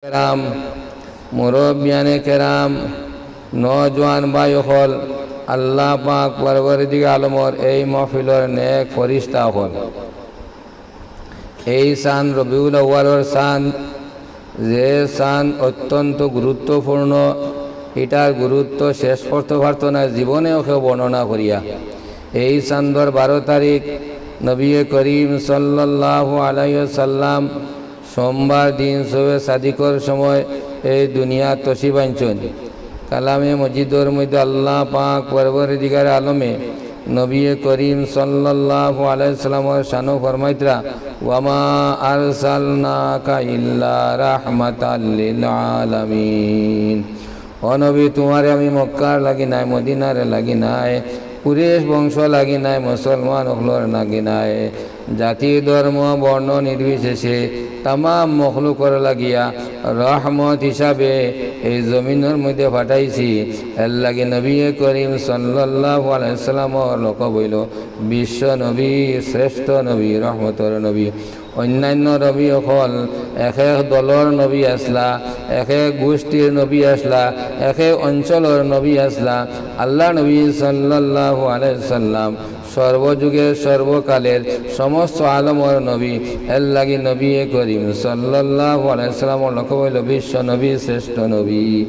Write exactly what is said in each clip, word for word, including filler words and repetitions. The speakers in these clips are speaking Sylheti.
কেরাম, মুরব্বিয়ানে কেরাম, নওজোয়ান ভাই অকল, আল্লাহ পাক পরওয়ারদিগার আলমর এই মাহফিলর নেক ফিরিস্তা অকল, এই চান রবিউল আউয়ালর চান, যে চান অত্যন্ত গুরুত্বপূর্ণ, ইটার গুরুত্ব শেষ করতে পারতো না জীবনেও কেউ বর্ণনা করিয়া। এই চান্দর বারো তারিখ নবী করিম সাল্লাল্লাহু আলাইহি ওয়াসাল্লাম সোমবার দিন শবে সাদিকর সময় এই দুনিয়াত তশরিফ আনছইন। কালামে মজিদর মধ্যে আল্লাহ পাক পরওয়ারদিগার আলমে নবী করিম সাল্লাল্লাহু আলাইহি ওয়াসাল্লামর শানো ফরমাইতরা, "ওয়ামা আরসালনাকা ইল্লা রাহমাতাল লিল আলামিন।" ও নবী, তুমারে আমি মক্কার লাগি নায়, মদিনার লাগি নায়, কুরেশ বংশ লাগি নায়, মুসলমান অকলর লাগি নায়, জাতি, ধর্ম, বর্ণ নির্বিশেষে তামাম মখলুকর লাগিয়া রহমত হিসাবে এই জমিনর মধ্যে পাঠাইছি। এর লাগি নবী করিম সাল্লাল্লাহু আলাইহি ওয়াসাল্লামর লকব অইলো বিশ্ব নবী, শ্রেষ্ঠ নবী, রহমতর নবী। অন্যান্য নবী অকল এক এক দলর নবী আছলা, এক এক গোষ্ঠীর নবী আছলা, এক এক অঞ্চলর নবী আছলা। আল্লাহর নবী সাল্লাল্লাহু আলাইহি ওয়াসাল্লাম সর্বযুগের সর্বকালের সমস্ত আলমর নবী। এর লাগি নবী করিম সাল্লাল্লাহু আলাইহি ওয়াসাল্লামর লকব অইলো বিশ্ব নবী, শ্রেষ্ঠ নবী।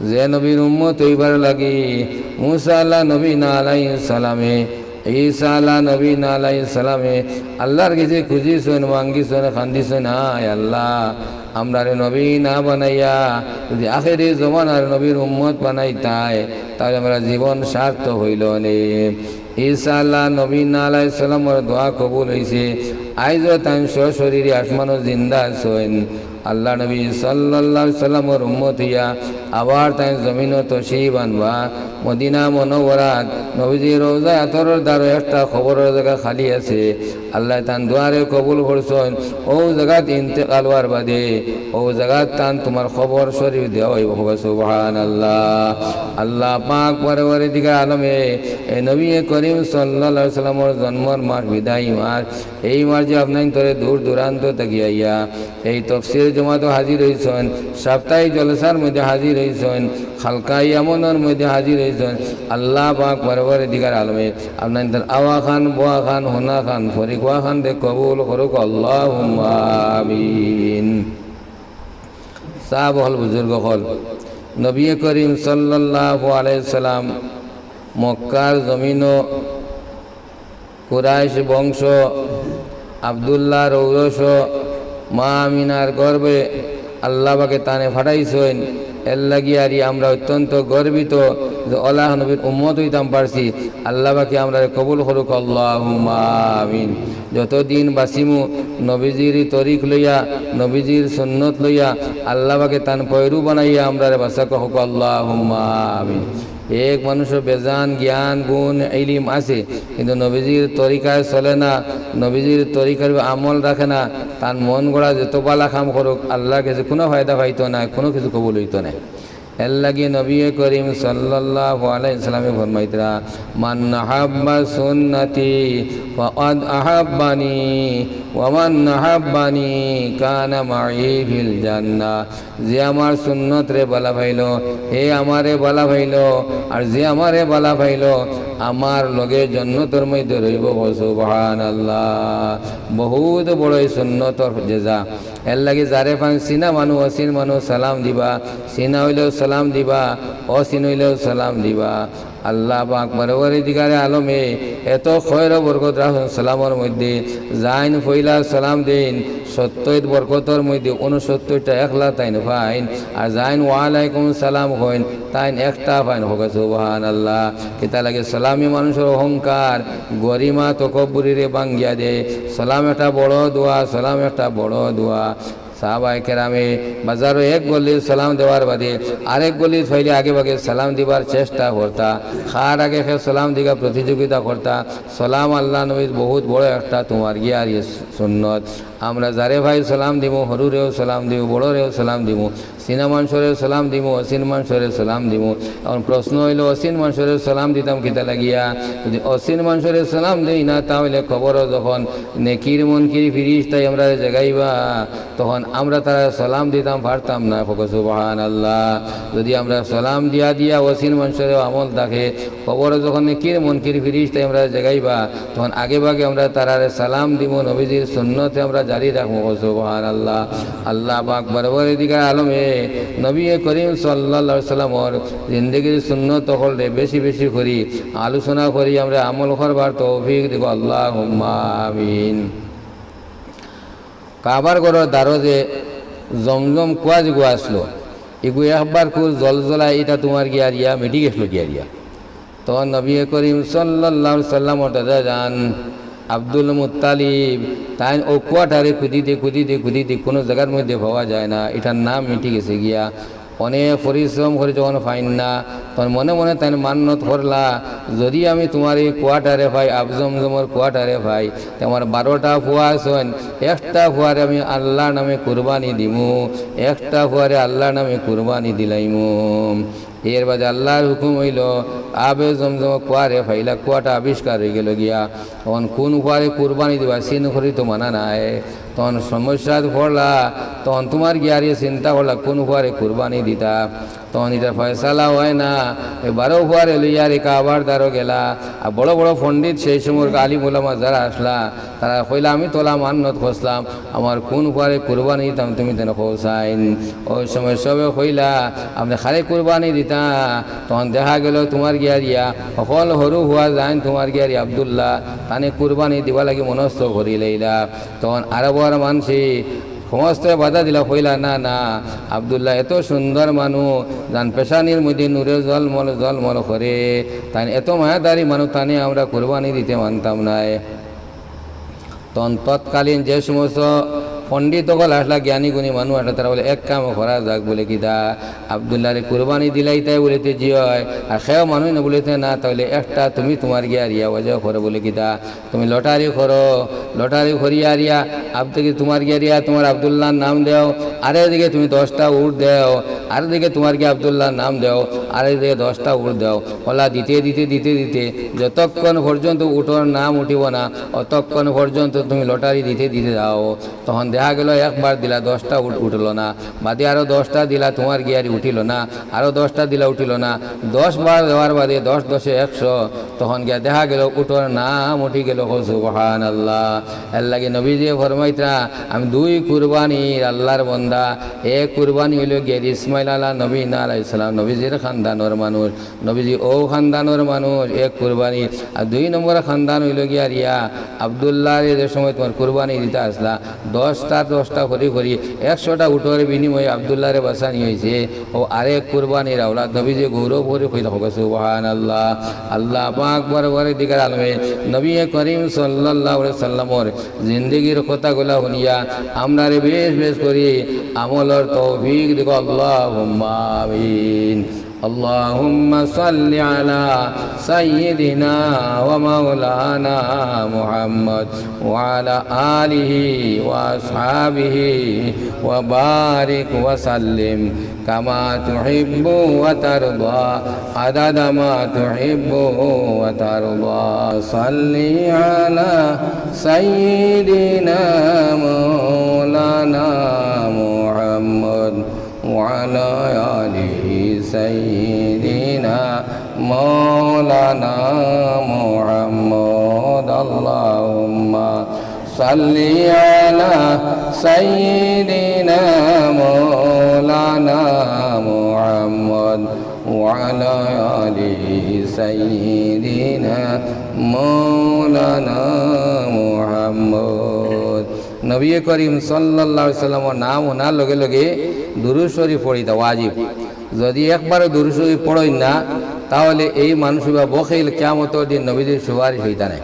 যে নবীর উম্মত অইবার লাগি মুসা আলা নবীনা আলাইহিস সালামে, ঈসা আলা নবীনা আলাইহিস সালামে আল্লাহর গেছে খুজিছইন, মাঙ্গিছইন, কান্দিছইন, "আয় আল্লাহ, আমরারে নবী না বানাইয়া যদি আখেরি জমানার নবীর উম্মত বানাইতায়, তাইলে আমরার জীবন সার্থক অইলো অনে।" ঈসা আলা নবীনা আলাইহিস সালামর দোয়া কবুল অইছে। আইজও তাইন সশরীরে আসমানো জিন্দা আছইন। আল্লাহর নবী সাল্লাল্লাহু আলাইহি ওয়াসাল্লামর উম্মত অইয়া আবার তাইন জমিনো তশরিফ আনবা। মদিনা মুনাওয়ারাত নবীজির রওজায়ে আতহরর দ্বারো একটা কবরর জাগা খালি আছে। আল্লায় তান দোয়ারে কবুল করছইন। অউ জাগাত ইন্তেকাল অওয়ার বাদে অউ জাগাত তান তুমার কবর শরীফ দেওয়া অইবো। কওবা সুবহানাল্লাহ। আল্লাহ পাক পরওয়ারদিগার আলমে এই নবী করিম সাল্লাল্লাহু আলাইহি ওয়াসাল্লামর জন্মর মাস বিদায়ী মাস, এই মাসে আপনাইনতরে দূর দূরান্ত থাকি আইয়া এই তফসির জমাতো হাজির অইছইন, সাপ্তাহিক জলসার মধ্যে হাজির অইছইন, হালকা ইয়ামনর মধ্যে হাজির অইছইন। আল্লাহ পাক পরওয়ারদিগার আলমে আপনাইনতর আওয়া খান, বওয়া খান, হুনা খান, ফরিক অওয়া খানরে কবুল করুক, আল্লাহুম্মা আমিন। সাব অকল, বুজুর্গ অকল, নবী করিম সাল্লাল্লাহু আলাইহি ওয়াসাল্লাম মক্কার জমিনো কুরাইশ বংশ, আব্দুল্লাহর ঔরস, মা আমিনার গর্ভে আল্লাহ পাকে তানে পাঠাইছইন। এর লাগি আরি আমরা অত্যন্ত গর্বিত যে অলা নবীর উম্মত অইতাম পারছি। আল্লাহ পাকে আমরারে কবুল করুক, আল্লাহুম্মা আমিন। যতদিন বাঁচিমু নবীজির তরিক লইয়া, নবীজির সুন্নত লইয়া, আল্লাহ পাকে তান পয়রু বানাইয়া আমরারে বাঁচাউক, আল্লাহুম্মা আমিন। এক মানুষর বেজান জ্ঞান, গুণ, ইলিম আছে, কিন্তু নবীজির তরিকায় চলে না, নবীজির তরিকার উপর আমল রাখে না, তান মন গড়া যত বালা কাম করুক, আল্লাহর গেছে কুনু ফায়দা পাইতো নায়, কুনু কিছু কবুল অইতো নায়। এর লাগি নবী করিম সাল্লাল্লাহু আলাইহি ওয়াসাল্লামে ফরমাইতরা, "মান আহাব্বা সুন্নতি ফাকাদ আহাব্বানি, ওয়া মান আহাব্বানি কানা মাই ফিল জান্নাহ।" যে আমার সুন্নতরে বালা পাইলো, হে আমারে বালা পাইলো, আর যে আমারে বালা পাইলো, আমার লগে জন্নতর মধ্যে রইবো। সুবহানাল্লাহ। বহুত বড় এই সুন্নতর জেজা। এর লাগি যারে পাইন চিনা মানুষ, অচিন মানুষ সালাম দিবা, চিনা অইলেও সালাম দিবা, অচিন অইলেও সালাম দিবা। আল্লাহ পাক পরওয়ারদিগারে আলমে এত খয়র বরকত রাখছইন সালামর মধ্যে। যাইন পয়লা সালাম দেইন, সত্তইর বরকতর মধ্যে ঊনসত্তইরটা একলা তাইন পাইন, আর যাইন ওয়ালাইকুম সালাম কইন, তাইন একটা পাইন। কওবা সুবহানাল্লাহ। কিতা লাগে? সালামে মানুষর অহংকার, গরিমা, তকব্বুরিরে ভাঙ্গিয়া দেয়। সালাম একটা বড় দোয়া, সালাম একটা বড় দোয়া। সাহাবায়ে কেরামে বাজারো এক গলিত সালাম দেওয়ার বাদে আরেক গলিত পাইলে আগে ভাগে সালাম দিবার চেষ্টা করতা, কার আগে কে সালাম দিবা প্রতিযোগিতা করতা। সালাম আল্লাহর নবীর বহুত বড় একটা তুমার গিয়ার ইয়ে সুন্নত। আমরা যারে পাই সালাম দিমু, হুরুরেও সালাম দিমু, বড়রেও সালাম দিমু, চিনা মানষরেও সালাম দিমু, অচিন মানষরেও সালাম দিমু। এখন প্রশ্ন অইলো, অচিন মানষরেও সালাম দিতাম কিতা লাগিয়া? যদি অচিন মানষরেও সালাম দেই না, তা অইলে কবরো যখন নেকির মুনকির ফিরিস্তায় আমরারে জাগাইবা, তখন আমরা তারারে সালাম দিতাম পারতাম না। কউক্কা সুবহানাল্লাহ। যদি আমরা সালাম দিয়া দিয়া অচিন মানষরেও আমল থাকে, কবরো যখন নেকির মুনকির ফিরিস্তায় আমরারে জাগাইবা, তখন আগে ভাগে আমরা তারারে সালাম দিমু, নবীজির সুন্নতে আমরা জারি রাখমু। কউক্কা সুবহানাল্লাহ। আল্লাহ পাক পরওয়ারদিগার আলমে নবী করিম সাল্লাল্লাহু আলাইহি ওয়াসাল্লামর জিন্দেগির সুন্নত অকলরে বেশি বেশি করি আলোচনা করি আমরা আমল করবার তৌফিক দিবা। আল্লাহুম্মা আমিন। কাবার ঘরর দ্বারো যে জমজম কুয়া যেগু আছলো, ইগু একবার কুর জল জলায়, ইটা তুমার গিয়ারিয়া মিটি গেছলো গিয়ারিয়া। তখন নবী করিম সাল্লাল্লাহু আলাইহি ওয়াসাল্লামর দাদা জান আব্দুল মুত্তালিব, তাইন অউ কুয়াটারে খুজিতে, খুজিতে, খুজিতে কুনু জাগার মধ্যে পাওয়া যায় না, ইটার নাম মিটি গেছে গিয়া। অনেক পরিশ্রম করি যখন পাইন না, তখন মনে মনে তাইন মান্নত করলা, যদি আমি তুমার ই কুয়াটারে পাই, আব জমজমর কুয়াটারে পাই, তে আমার বারোটা পুয়া আছইন, একটা পুয়ারে আমি আল্লার নামে কুরবানি দিমু, একটা পুয়ারে আল্লার নামে কুরবানি দিলাইমু। এর বাদে আল্লার হুকুম অইলো, আবে জমজম কুয়ারে পাইলা, কুয়াটা আবিষ্কার অইগেলো গিয়া। তখন কুন পুয়ারে কুরবানি দিবা, চিন করি তো মানা নাই। তখন সমস্যাত পড়লা, তখন তুমার গিয়ারিয়ে চিন্তা করলা কুন পুয়ারে কুরবানি দিতা। তখন ইটার ফয়সালা অয় না, অউ বারো পুয়ারে লইয়া রে কাবার দ্বারো গেলা। আর বড় বড় পণ্ডিত সেই সময়র আলিম উলামা যারা আছলা, তারা কইলা, "আমি তো অলা মান্নত করছলাম, আমার কুন পুয়ারে কুরবানি দিতাম, তুমি তেন কও চাইন।" অউ সময় সবে কইলা, "আপনে কারে কুরবানি দিতা?" তখন দেখা গেলো তুমার গিয়ারিয়া হকল হুরু পুয়া যাইন তুমার গিয়ারি আব্দুল্লাহ, তানে কুরবানি দিবার লাগি মনস্থ করি লইলা। তখন আরবর মানষে সমস্ত বাধা দিলা, কইলা, "না, না, আব্দুল্লাহ এত সুন্দর মানুষ, যান পেশানির মধ্যে নূরে জলমল জলমল করে, তাইন এত মায়াদারি মানুষ, তানে আমরা কুরবানি দিতে মানতাম নায়।" তখন তৎকালীন যে সমস্ত পণ্ডিত অকল আছলা, জ্ঞানী গুণী মানুষ আছলা, তারা বলে, "এক কাম করা যাক," বলে, "কিতা?" আব্দুল্লাহরে কুরবানি দিলাইতায় বলে তে জি অয়, আর কেউ মানুষ না বলে তে না, তা অইলে একটা তুমি তুমার গিয়ারিয়া ওয়াজে করো, বলে, "কিতা?" তুমি লটারি করো, লটারি করিয়া আরিয়া, আব দিকে তুমার গিয়ারিয়া তুমার আব্দুল্লাহর নাম দেও, আরেক দিকে তুমি দশটা উট দেও, আরেক দিকে তুমার গিয়া আব্দুল্লাহর নাম দেও, আরেক দিকে দশটা উট দেও। অলা দিতে দিতে দিতে দিতে যতক্ষণ পর্যন্ত উটর নাম উঠিবো না, অতক্ষণ পর্যন্ত তুমি লটারি দিতে দিতে যাও। তখন দেখা গেলো একবার দিলা দশটা উট উঠলো না, বাদে আরো দশটা দিলা তুমার গিয়ারি উঠিলো না, আরো দশটা দিলা উঠিলো না। দশ বার দেওয়ার বাদে দশ দশে একশো, তখন গিয়া দেখা গেলো উটর নাম উঠি গেলো। কও সুবহানাল্লাহ। এর লাগি নবীজিয়ে ফরমাইতরা, "আমি দুই কুরবানির আল্লার বন্দা।" এক কুরবানি অইলো গিয়া ইসমাইল আলা নবীনা আলাইহিস সালাম, নবীজির খানদানর মানুষ, নবীজি অউ খানদানর মানুষ, এক কুরবানি। আর দুই নম্বর খানদান অইলো গিয়া রিয়া আব্দুল্লাহরে যে সময় তুমার কুরবানি দিতা আছলা, দশটা দশটা করি করি একশোটা উটর বিনিময়ে আব্দুল্লাহরে বাঁচানি অইছে। অউ আরেক কুরবানির আওলাদ। নবীজিয়ে গৌরব করি কইলা, কও সুবহানাল্লাহ। আল্লাহ পাক পরওয়ারদিগার আলমে নবী করিম সাল্লাল্লাহু আলাইহি সাল্লামর জিন্দেগির কথাগুলা হুনিয়া আমরারে বেশ বেশ করি আমলর তৌফিক দিবা। আল্লাহুম্মা আমিন। اللهم صل على سيدنا ومولانا محمد وعلى آله وأصحابه وبارك وسلم كما تحب وترضى عدد ما تحب وترضى. صل على سيدنا مولانا محمد وعلى آل سيدنا مولانا محمد. اللهم صل على سيدنا مولانا محمد وعلى آل سيدنا مولانا محمد. নবী করিম সাল্লাল্লাহু আলাইহি সাল্লামর নাম হুনার লগে লগে দুরূদ শরীফ পড়িতা ওয়াজিব। যদি একবারও দুরূদ শরীফ পড়ইন না, তাহলে এই মানুষ অইবা বখিল, কিয়ামতর দিন নবীজির সুপারিশ অইতা নায়।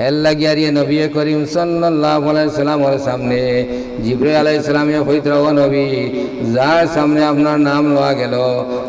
এর লাগিয়া রে নবী করিম সাল্লাল্লাহু আলাইহি সাল্লামর সামনে জিবরাইল আলাইহিস সালামে কইতরা, "ও নবী, যার সামনে আপনার নাম লওয়া গেল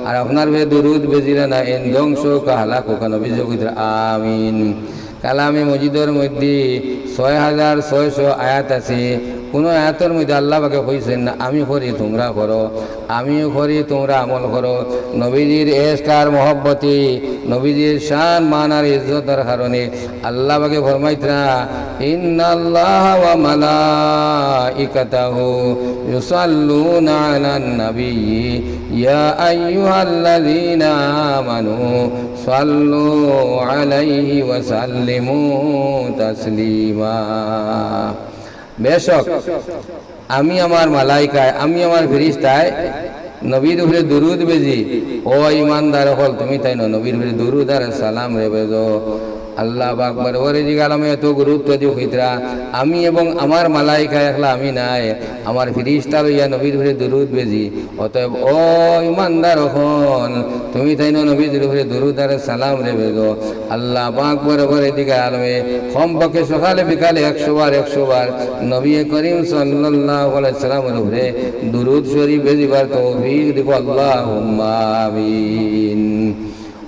আর আপনার উপরে দুরূদ বেজিরা না, এন ধ্বংস অউকা, হালাক অউকা।" নবীজিয়ে কইতরা, "আমিন।" কালামে মজিদর মধ্যে ছয় হাজার ছয়শো আয়াত আছে, কুনু আয়াতর মধ্যে আল্লাহ পাকে কইছইন না, "আমি করি, তুমরা করো, আমি করি, তুমরা আমল করো।" নবীজির এশক আর মহব্বতি, নবীজির শান মান আর ইজ্জতর কারণে আল্লাহ পাকে ফরমাইতরা, "ইন্নাল্লাহা ওয়া মালাইকাতাহু ইউসাল্লুনা আলান নাবিয়্যি, ইয়া আইয়ুহাল্লাযীনা আমানু সাল্লু আলাইহি ওয়া সাল্লিমু তাসলিমা।" বেশক আমি আমার মালাইকায়, আমি আমার ফিরিস্তায় নবীর উপরে দুরুদ বেজি। ও ইমানদার অকল, তুমি তাইন নবীর উপরে দুরুদ আর সালাম রে বেজো। আল্লাহ পাক বরবরে দিক আলমে এত গুরুত্ব দি কইতরা, আমি এবং আমার মালাইকা একলা আমি নায়, আমার ফিরিস্তা লইয়া নবীর উপরে দুরুদ বেজি। অতএব ও ইমানদার অকল, তুমি তাইন নবীর উপরে দুরুদ আর সালাম রে বেজো। আল্লাহ পাক বরবরে দিক আলমে কমপক্ষে সকালে বিকালে একশো বার, একশো বার নবী করিম সাল্লাল্লাহু আলাইহি সাল্লামর উপরে দুরুদ শরীফ বেজিবার তৌফিক দিক, আল্লাহুম্মা আমিন।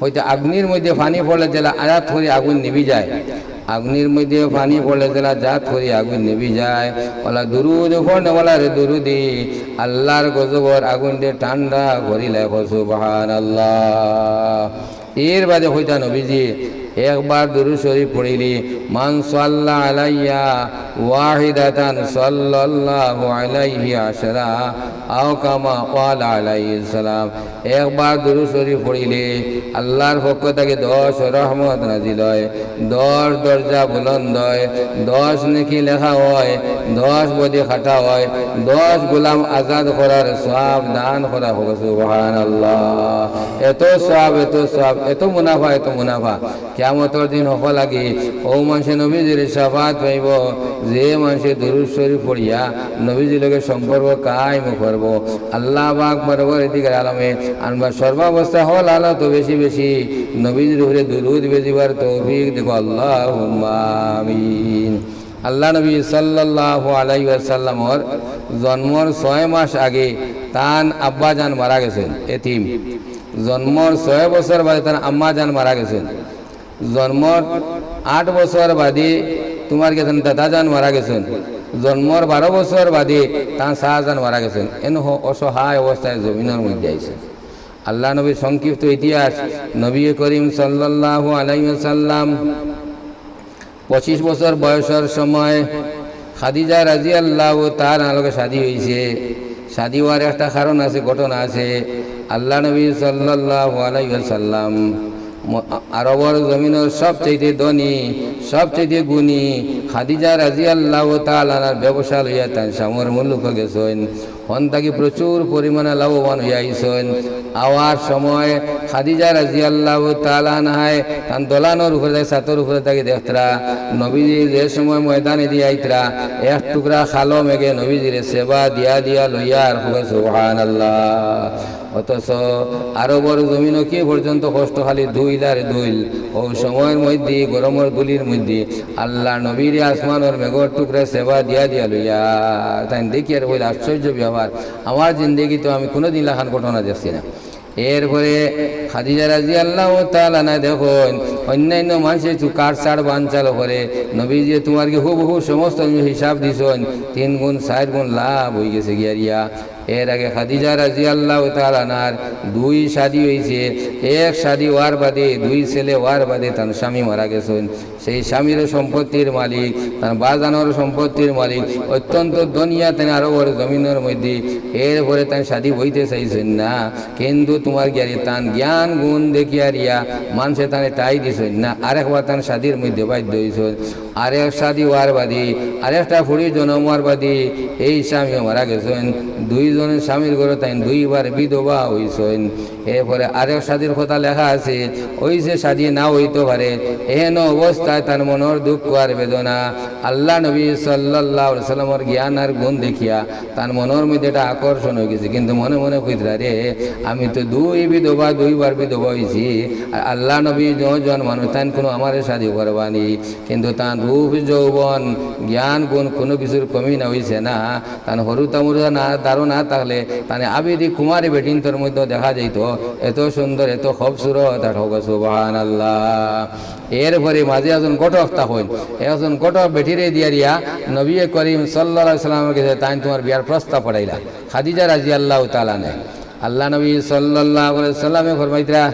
অইতে আগুনির মধ্যে পানি পড়লে যেলা আজাদ করি আগুন নিবি যায়, আগুনির মধ্যে পানি পড়লে যেলা জাত করি আগুন নিবি যায়, অলা দুরুদ পড়নেওয়ালারে দুরুদি আল্লাহর গজবর আগুন দিয়া ঠান্ডা করিলায়। কও সুবহানাল্লাহ। এর বাদে কইতা নবীজি, একবার দুরুদ শরীফ পড়িলি, "মান সাল্লা আলাইয়া ওয়াহিদাতান সাল্লাল্লাহু আলাইহি আশরা, আও কামা ক্বালা আলাইহিস সালাম।" একবার দুরুদ শরীফ পড়িলে আল্লাহর পক্ষ থাকি দশ রহমত নাজিল অয়, দশ দরজা বুলন্দ অয়, দশ নেকি লেখা অয়, দশ বদি কাটা অয়, দশ গোলাম আজাদ করার সওয়াব দান করা অয়। সুবহানাল্লাহ। এত সওয়াব, এত সওয়াব, এত মুনাফা, এত মুনাফা। কিয়ামতর দিন হকল লাগি অউ মানষে নবীজির শাফাআত পাইবো, যে মানষে দুরুদ শরীফ পড়িয়া নবীজির লগে সম্পর্ক কায়েম করবো। আল্লাহ পাক বরবরে দিক আলমে আমরা সর্বাবস্থা হকল হালত বেশি বেশি নবীজির উপরে দুরুদ বেজিবার তৌফিক দিক, আল্লাহুম্মা আমিন। আল্লাহ নবী সাল্লাল্লাহু আলাইহি ওয়াসাল্লামর জন্মর ছয় মাস আগে তান আব্বাজান মারা গেছইন, এতিম। জন্মর ছয় বছর বাদে তান আম্মাজান মারা গেছইন। জন্মর আট বছর বাদে তুমার গেছইন দাদাজান মারা গেছইন। জন্মর বারো বছর বাদে তান চাচাজান মারা গেছইন। এন হ-, অসহায় অবস্থায় জমিনর মধ্যে আইছইন। আল্লাহ নবীর সংক্ষিপ্ত ইতিহাস, নবী করিম সাল্লাল্লাহু আলাইহি ওয়াসাল্লাম পঁচিশ বছর বয়সর সময় খাদিজা রাদিয়াল্লাহু তাআলা আনহার লগে শাদী অইছে। শাদী অওয়ার একটা কারণ আছে, ঘটনা আছে। আল্লাহ নবী সাল্লাল্লাহু আলাইহি ওয়াসাল্লাম ম-, আরবর জমিনর সবচাইতে ধনী, সবচাইতে গুণী খাদিজা রাদিয়াল্লাহু তাআলা আনহার ব্যবসা লইয়া তান শামর মুলুকো গেছইন। হন থাকি প্রচুর পরিমাণে লাভবান অইয়া আইছইন। আওয়ার সময় খাদিজা রাদিয়াল্লাহু তাআলা আনহায় তান দলানর উপরে থাকি, ছাতর উপরে থাকি দেখতরা, নবীজি যে সময় ময়দানেদি আইতরা, এক টুকরা কালো মেঘে নবীজিরে সেবা দিয়া দিয়া লইয়ার। কও সুবহানাল্লাহ। অথচ আরবর জমিনো কি পর্যন্ত কষ্ট, খালি ধুইল আর ধুইল। অউ সময়র মধ্যে, গরমর ধুলির মধ্যে আল্লাহ নবীরে আসমানর মেঘর টুকরা সেবা দিয়া দিয়া লইয়ার। তাইন দেখিয়ার কইলা, আশ্চর্য ব্যাপার, আমার জিন্দেগিত আমি কুনুদিন লাখান ঘটনা দেখছি না। এরপরে খাদিজা রাদিয়াল্লাহু তাআলা আনহা দেখইন, অইন্যান্য মানষে তো কাঠ ছাড় বান চালু করে, নবীজিয়ে তুমার কি হুবহু সমস্ত হিসাব দিছইন, তিন গুণ, চাইর গুণ লাভ অইগেছে গিয়া রিয়া। এর আগে খাদিজা রাদিয়াল্লাহু তাআলা আনহার দুই শাদী অইছে। এক শাদী অওয়ার বাদে, দুই ছেলে অওয়ার বাদে তান স্বামী মারা গেছইন। সেই স্বামীরও সম্পত্তির মালিক, তান বাজানর সম্পত্তির মালিক, অত্যন্ত ধনী তান আরবর জমিনর মধ্যে। এরপরে তান শাদী বইতে চাইছইন না, কিন্তু তুমার গিয়া রি তান জ্ঞান গুণ দেখিয়া রিয়া মানষে তানে ঠাই দিছইন না, আরেকবার তান শাদীর মধ্যে বাধ্য অইছইন। আরেক শাদী অওয়ার বাদে, আরেকটা ফুড়ি জনম অওয়ার বাদে এই স্বামীও মারা গেছইন। দুইজন স্বামীর ঘরো তাইন দুইবার বিধবা অইছইন। এরপরে আরেক শাদীর কথা লেখা আছে, অউ যে শাদী না অইতো পারে, এহেন অবস্থায় তান মনর দুঃখ আর বেদনা আল্লাহ নবী সাল্লাল্লাহু আলাইহি ওয়াসাল্লামর জ্ঞান আর গুণ দেখিয়া তান মনর মধ্যে একটা আকর্ষণ অইগেছে। কিন্তু মনে মনে কইতরা, "রে, আমি তো দুই বিধবা, দুইবার বিধবা অইছি, আর আল্লাহ নবী জ-, জন মানুষ, তাইন কুনু আমারে শাদী করবা নি।" কিন্তু তান রূপ, যৌবন, জ্ঞান, গুণ কুনু কিছুর কমি না অইছে না। তান হুরুতা মুরুতা না, ধারণা থাকলে তানে আবেদি কুমারী বেটিন্তর মধ্যে দেখা যাইতো, এত সুন্দর, এত খুবসুরত। আর হউক সুবহানাল্লাহ। এরপরে মাঝে একজন ঘটক থাকইন, একজন ঘটক বেটিরে দিয়ারিয়া নবী করিম সাল্লাল্লাহু আলাইহি ওয়াসাল্লামর গেছে তাইন তুমার বিয়ার প্রস্তাব পাঠাইলা, খাদিজা রাদিয়াল্লাহু তাআলা আনহা। আল্লাহ নবী সাল্লাল্লাহু আলাইহি ওয়াসাল্লামে ফরমাইতরা,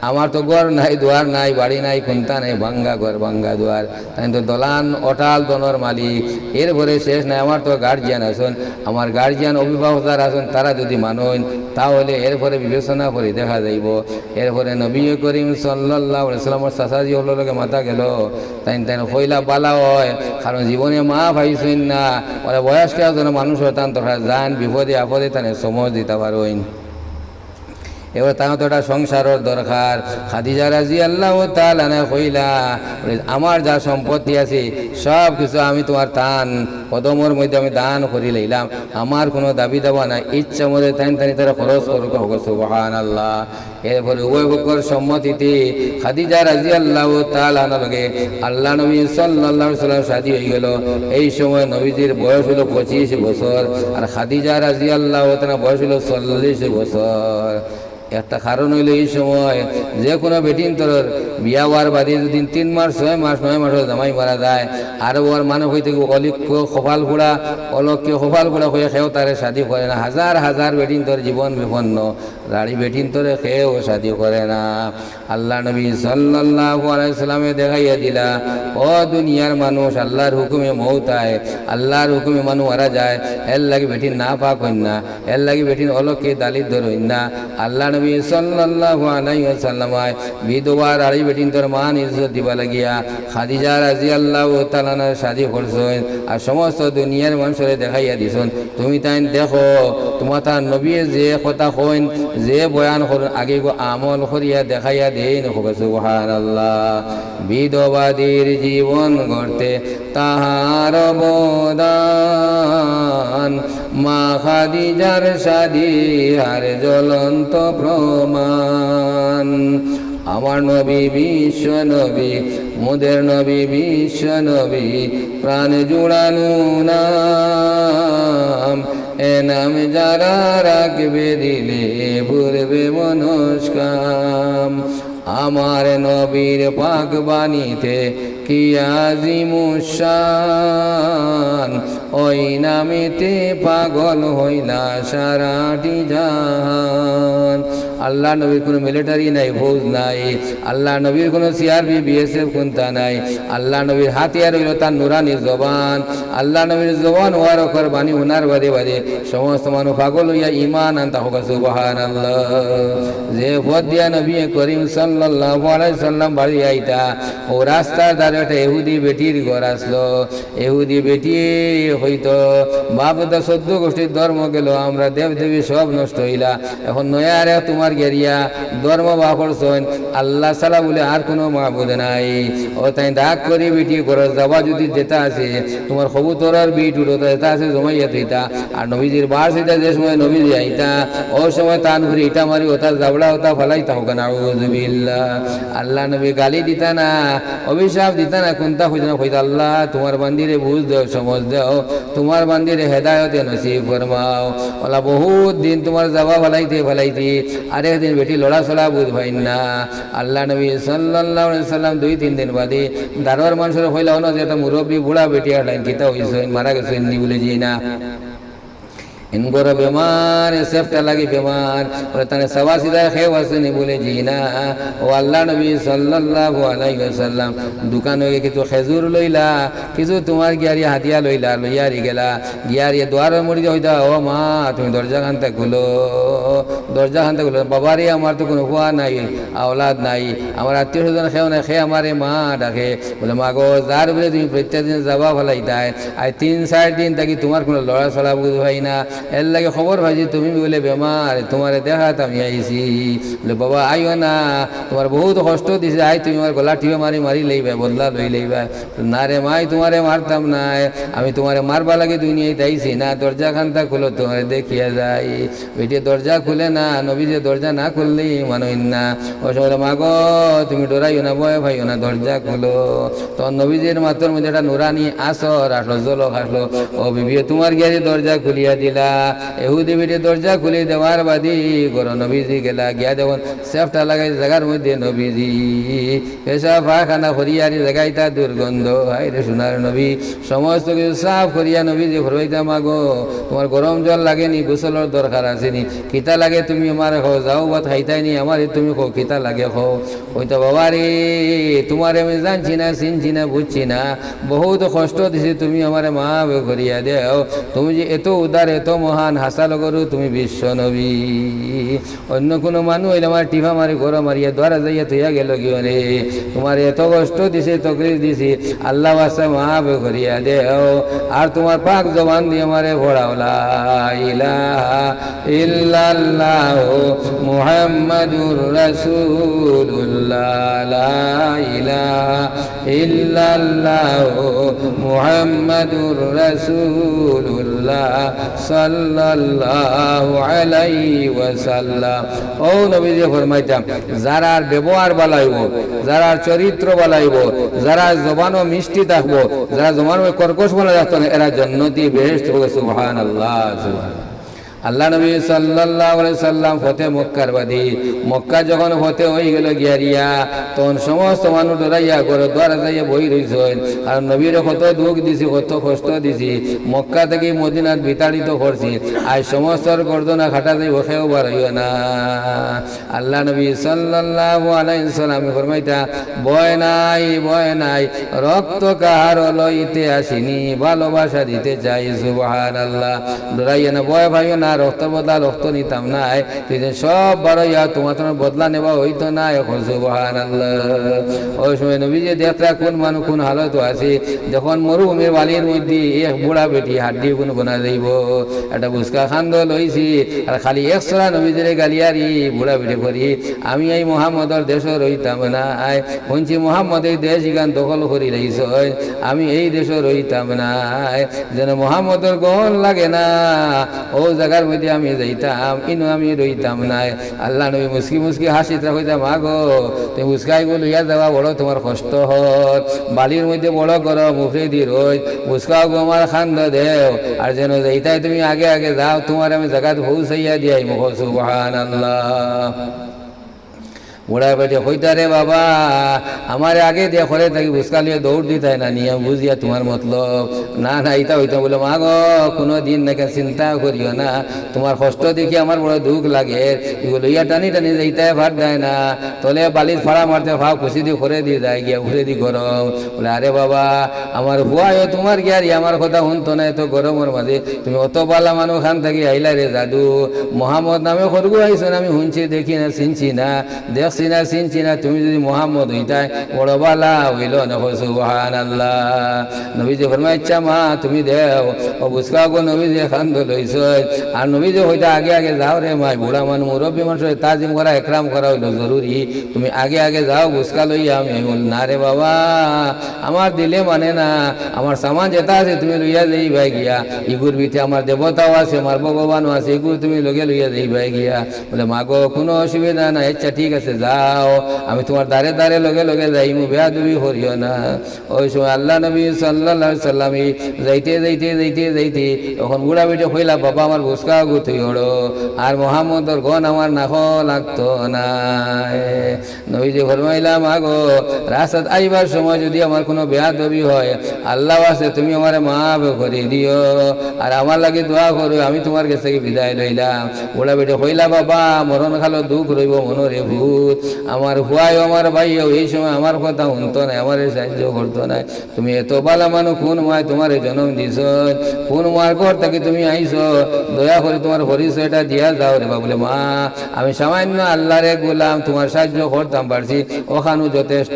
"আমার তো ঘর নাই, দুয়ার নাই, বাড়ি নাই, কুন্তা নাই, ভাঙ্গা ঘর, ভাঙ্গা দুয়ার, তাইন তো দলান অটাল ধনর মালিক, এরপরে শেষ নাই, আমার তো গার্জিয়ান আছইন, আমার গার্জিয়ান অভিভাবক যারা আছইন, তারা যদি মানইন, তাহলে এরপরে বিবেচনা করি দেখা যাইবো।" এরপরে নবী করিম সাল্লাল্লাহু আলাইহি ওয়াসাল্লামর চাচাজি অকলর লগে মাতা গেল, তাইন তাইন কইলা, "বালা অয়, কারণ জীবনে মা পাইছইন না, ওরা বয়স্ক একজন মানুষ অইতান, তোরা যান বিপদে আপদে তানে সময় দিতা পারইন।" এবার তার তো একটা সংসারর দরকার। খাদিজা রাদিয়াল্লাহু তাআলা আনহা কইলা, "আমার যা সম্পত্তি আছে, সব কিছু আমি তুমার তান কদমর মধ্যে আমি দান করি লইলাম, আমার কোনো দাবি দাবা নাই, ইচ্ছা মতে তাইন তাইন তারা খরচ করুক।" হউক সুবহানাল্লাহ। এরপরে উভয় পক্ষর সম্মতিতে খাদিজা রাদিয়াল্লাহু তাআলা আনহার লগে আল্লাহ নবী সাল্লাল্লাহু আলাইহি ওয়াসাল্লাম শাদী অইগেল। এই সময় নবীজির বয়স অইলো পঁচিশ বছর, আর খাদিজা রাদিয়াল্লাহু তাআলা বয়স অইলো চল্লিশ বছর। একটা কারণ অইলো, এই সময় যে কোনো বেটিন্তর বিয়া অওয়ার বাদে যদি তিন মাস, ছয় মাস, নয় মাসর জামাই মারা যায়, আর অর মানুষ অইতে কি অলক্ষ্য কপাল পোড়া, অলক্ষ্য কপাল পোড়া কইয়া কেউ তারে শাদী করে না। হাজার হাজার বেটিন্তর জীবন বিপন্ন, রাড়ি বেটিন্তরে কেউ শাদী করে না। আল্লাহ নবী সাল্লাল্লাহু আলাইহি ওয়াসাল্লামে দেখাইয়া দিলা, ও দুনিয়ার মানুষ, আল্লাহর হুকুমে মউত আয়, আল্লাহর হুকুমে মানুষ মারা যায়, এর লাগি বেটিন নাপাক অইন না, এর লাগি বেটিন অলক্ষ্যে দালিদ্র অইন না। আল্লাহ নবী সাল্লাল্লাহু আলাইহি ওয়াসাল্লাম আয় বিধবা রাড়ি বেটিন্তর মান ইজ্জত দিবা লাগিয়া খাদিজা রাদিয়াল্লাহু তাআলা আনহার শাদী করছইন, আর সমস্ত দুনিয়ার মানুষরে দেখাইয়া দিছইন। তুমি তাইন দেখো, তুমার তার নবীয়ে যে কথা কইন, যে বয়ান করইন, আগে গো আমল করিয়া দেখাইয়া দেইন। হউক সুবহানাল্লাহ। বিধবাদের জীবন গড়তে তাহার অবদান, মা খাদিজার শাদী আর জ্বলন্ত প্রমাণ। আমার নবী বিশ্ব নবী, মোদের নবী বিশ্ব নবী, প্রাণ জুড়ানো নাম, এ নাম যারা রাখবে দিলে পূর্বে মনস্কাম। আমার নবীর পাক বাণীতে কি আজিমুশান, ওই নামেতে পাগল হইলা সারাটি জাহান। আল্লাহ নবীর কোনো মিলিটারি নাই, ফৌজ নাই, আল্লাহ নবীর কোনো সিআরপি, বিএসএফ কুন্তা নাই। আল্লাহ নবীর হাতিয়ার অইলো তার নুরানি জবান। আল্লাহ নবীর জবান মুবারকর বাণী হুনার বাদে বাদে সমস্ত মানুষ পাগল অইয়া ইমান আনতা। হউক সুবহানাল্লাহ। যে পথ দিয়া নবী করিম সাল্লাল্লাহু আলাইহি সাল্লাম বাড়ি আইতা, অউ রাস্তার ধারে একটা ইহুদি বেটির ঘর আছলো। ইহুদি বেটিয়ে কইতো, "বাপ দাদা চৌদ্দ গোষ্ঠীর ধর্ম গেল, আমরা দেব দেবী সব নষ্ট অইলা, এখন নয়া আরেক তুমার গেরিয়া ধর্ম বার করছইন, আল্লাহ ছাড়া বুলে আর কোনো মাবুদ নাই।" অউ তাইন রাগ করি বেটিয়ে ঘরো যাবা, যদি যেতা আছে তুমার কবুতরর বিট উড়ো, যেতা আছে জমাইয়া থইতা, আর নবীজির বার অইতা যে সময় নবীজি আইতা, অউ সময় তান করি ইটা মারি অতা জাবড়া অতা ফালাইতা। হউক নাউজুবিল্লাহ। আল্লাহ নবী গালি দিতা না, অভিশাপ দিতা না, কুন্তা কইতা না, কইতা, "আল্লাহ, তুমার বান্দিরে বুঝ দেও, সমঝ দেও, তুমার বান্দিরে হেদায়তে নসিব ফরমাও।" অলা বহুত দিন তুমার যাবা ফালাইতে ফালাইতে আরেক দিন বেটি লড়াচড়া বুঝ পাইন না। আল্লাহ নবী সাল্লাল্লাহু আলাইহি সাল্লাম দুই তিন দিন বাদে দারোয়ার মানষরে কইলা, "অনো যে একটা মুরব্বি বুড়া বেটি আছলা, কিতা অইছইন, মারা গেছইন নি?" বুলে, "জি না।" "ইন ঘরো বেমার, সেপ্টা লাগি বেমার।" বুলে, "তানে সাবা সিদায় কেউ আছে নি?" বুলে, "জি না।" অউ আল্লাহ নবী সাল্লাল্লাহু আলাইহি ওয়াসাল্লাম দোকানো গিয়া কিছু খেজুর লইলা, কিছু তুমার গিয়ারি হাদিয়া লইলা, লইয়ারি গেলা, গিয়ারি দুয়ারর মুড়ি দিয়া কইতা, "ও মা, তুমি দরজা খান্তা খুলো, দরজা খান্তা খুলো। বাবারে, আমার তো কোনো পুয়া নাই, আওলাদ নাই, আমার আত্মীয় স্বজন কেউ নাই, কে আমারে মা ডাকে?" বুলে, "মা গো, যার উপরে তুমি প্রত্যেক দিন যাবা ফালাইতায়, আইজ তিন চাইর দিন থাকি তুমার কোনো লড়াচড়া বুঝ পাই না, এর লাগি খবর পাইছি তুমি বুলে বেমার, তুমারে দেখাত আমি আইছি।" বুলে, "বাবা, আইও না, তুমারে বহুত কষ্ট দিছি, আইজ তুমি আমার গলা টিপা মারি মারি লইবায়, বদলা লই লইবায়।" "না রে মাই, তুমারে মারতাম নায়, আমি তুমারে মারবার লাগি দুনিয়াত আইছি না, দরজা খান্তা খুলো, তুমারে দেখিয়া যাই।" বেটিয়ে দরজা খুলে না, না, নবীজি দরজা না খুললে মানইন না। অউ সময় বলে, "মাগো, তুমি ডরাইও না, ভয় পাইও না, দরজা খুলো।" তখন নবীজির মাতর মধ্যে একটা নুরানি আসর আসলো, ঝলক আসলো। "ও বিবি, তুমার গিয়ারি দরজা খুলিয়া দিলা।" এহুদি বেটি দরজা খুলি দেওয়ার বাদে ঘরো নবীজি গেলা, গিয়া দেখইন সেফটা লাগাই জাগার মধ্যে নবীজি। পেশাব পায়খানা করিয়া আর ই জাগাইটা দুর্গন্ধ, হায় রে সোনার নবী। সমস্ত কিছু সাফ করিয়া নবীজি ফরমাইতা, "মাগো, তুমার গরম জল লাগেনি, গোসলর দরকার আছেনি? কিতা লাগে তুমি আমারে কও, যাও ভাত খাইতায়নি, আমারে তুমি কও, কিতা লাগে কও।" কইতা, "বাবা রে, তুমারে আমি জানছি না, চিনছি না, বুঝছি না, বহুত কষ্ট দিছি, তুমি আমারে মাফ করিয়া দেও। তুমি যে এত উদার, এত মহান, হাছা লগরও তুমি বিশ্ব নবী।" অন্য কুনু মানুষ অইলে আমারে টিফা মারি, গরম মারিয়া, দুয়ারে যাইয়া থইয়া গেলো গিয়া রে। তুমারে এত কষ্ট দিছি, তকলিফ দিছি, আল্লার ওয়াস্তে মাফ করিয়া দেও। আর তুমার পাক জবান দিয়া আমারে পড়াও, লা ইলাহা ইল্লাল্লাহু মুহাম্মাদুর রাসূলুল্লাহ, লা ইলাহা ইল্লাল্লাহু মুহাম্মাদুর রাসূলুল্লাহ সাল্লাল্লাহু আলাইহি ওয়াসাল্লাম। অউ নবীজি ফরমাইতা, যারার ব্যবহার ভালা অইবো, যারার চরিত্র ভালা অইবো, যারার জবানও মিষ্টি থাকবো, যারার জবানও কর্কশ ভালা থাকতো না, এরা জন্নতি বেহেশত অইবো। সুবহানাল্লাহ, সুবহানাল্লাহ। আল্লার নবী সাল্লাল্লাহু আলাইহি সাল্লাম ফতে মক্কার বাদে, মক্কা যখন ফতে অইগেলো গিয়ারিয়া, তখন সমস্ত মানুষ ডরাইয়া ঘরর দুয়ারে যাইয়া বই রইছইন। আর নবীরে কত দুখ দিছি, কত কষ্ট দিছি, মক্কা থাকি মদিনাত বিতাড়িত করছি। আইজ সমস্তর গর্দনা কাটা যাইবো, কেউ বারইও না। আল্লার নবী সাল্লাল্লাহু আলাইহি সাল্লাম ফরমাইতা, "ভয় নাই, ভয় নাই, রক্ত কাহারও লইতে আসিনি, ভালোবাসা দিতে চাই।" সুবহানাল্লাহ। ডরাইও না, ভয় পাইও না, রক্তর বদলা রক্ত নিতাম নায়। তুই যে সব বারইয়া তুমার তুমার বদলা নেওয়া অইতো নায়। এখন সুবহানাল্লাহ। অউ সময় নবীজি দেখরা কুন মানুষ কুন হালতো আছে, যখন মরুভূমির বালির মধ্যে এক বুড়া বেটি হাড্ডি গুন গোনা যাইবো, একটা বুসকা কান্দো লইছি, আর খালি এক ছড়া নবীজিরে গালিয়ারি বুড়া বেটি করি, "আমি এই মুহাম্মদর দেশো রইতাম নায়, হুনছি মুহাম্মদে এই দেশ ইখান দখল করি লাইছইন, আমি এই দেশো রইতাম নায়।" যেন মুহাম্মদর গন্ধ লাগে না, অউ জাগার মধ্যে আমি যাইতাম, ইনো আমি রইতাম নায়। আল্লার নবী মুসকি মুসকি হাসিতরা কইতা, "মাগো, তুমি বুসকা ইগু লইয়া যাওয়া বড় তুমার কষ্ট অর, বালির মধ্যে বড় গরম, উপরেদি রইদ, বুসকা ইগু আমার কান্দো দেও, আর যেন যাইতায় তুমি আগে আগে যাও, তুমারে আমি জাগাত পৌঁছাইয়া দিয়াইমু।" কও সুবহানাল্লাহ। বুড়া বেটি কইতা, "রে বাবা, আমারে আগে দিয়া ঘরো থাকি বুসকা লইয়া দৌড় দিতায় না নি, আমি বুঝিয়া তুমার মতলব।" "না, না, ইতা অইতো।" বলে, "মাগো, কুনু দিন নায়, চিন্তা করিও না, তুমার কষ্ট দেখি আমার বড় দুখ লাগে, ইগু লইয়া টানি টানি যাইতায় পারতায় না, তলে বালিত ফাড়া মারতে পাও কুচিদি খরেদি যায় গিয়া, উপরেদি গরম।" বলে, "আরে বাবা, আমার ফুয়ায়ও তুমার গিয়ারি আমার কথা হুনতো নায়, এত গরমর মাঝে তুমি অত ভালা মানুষ, কান থাকি আইলা রে জাদু, মুহাম্মদ নামে খরগু আইছইন, আমি হুনছি, দেখি না, চিনছি না, দেখছি না, চিনছি না, তুমি যুদি মুহাম্মদ অইতায়, বড় ভালা অইলো না।" কও সুবহানাল্লাহ। নবীজি ফরমাইতা, "আচ্ছা মা, তুমি দেও।" অউ বুসকা ইগু নবীজিয়ে কান্দো লইছইন, আর নবীজিয়ে কইতা, "আগে আগে যাও রে মাই, বুড়া মানুষ, মুরব্বি মানুষরে তাজিম করা, একরাম করা অইলো জরুরি, তুমি আগে আগে যাও, বুসকা লইয়া আমি।" আমি বলি, "না রে বাবা, আমার দিলে মানে না, আমার সামান যেতা আছে তুমি লইয়া যাইবায় গিয়া, ইগুর ভিতরে আমার দেবতাও আছে, আমার ভগবানও আছে, ইগু তুমি লগে লইয়া যাইবায় গিয়া।" বলে, "মাগো, কুনু অসুবিধা নাই, আচ্ছা ঠিক আছে, যাও, আমি তুমার দারে দারে লগে লগে যাইমু, বেয়াদবি করিও না।" অউ সময় আল্লার নবী সাল্লাল্লাহু আলাইহি সাল্লাম ই যাইতে যাইতে যাইতে যাইতে অখন বুড়া বেটি কইলা, "বাবা, আমার বুসকা ইগু থইওড়ো, আর মুহাম্মদর গন্ধ আমার নাকো লাগতো নায়।" নবীজি ফরমাইলা, "মাগো, রাস্তাত আইবার সময় যুদি আমার কুনু বেয়াদবি অয়, আল্লার ওয়াস্তে তুমি আমারে মাফ করি দিও, আর আমার লাগি দোয়া করো, আমি তুমার গেছ থাকি বিদায় লইলাম।" বুড়া বেটি কইলা, "বাবা, মরণ কালো দুখ রইবো মনো রে পুত, আমার ফুয়ায়ও আমার ভাইয়ও এই সময় আমার কথা হুনতো নায়, আমারে সাহায্য করতো নায়। তুমি এত ভালা মানুষ, কুন মায় তুমারে জনম দিছইন, কুন মার ঘর থাকি তুমি আইছো, দয়া করি তুমার পরিচয়টা দিয়া যাও রে বাবা।" বলে, "মা, আমি সামান্য আল্লার এক গোলাম, তুমার সাহায্য করতাম পারছি, অখানউ যথেষ্ট,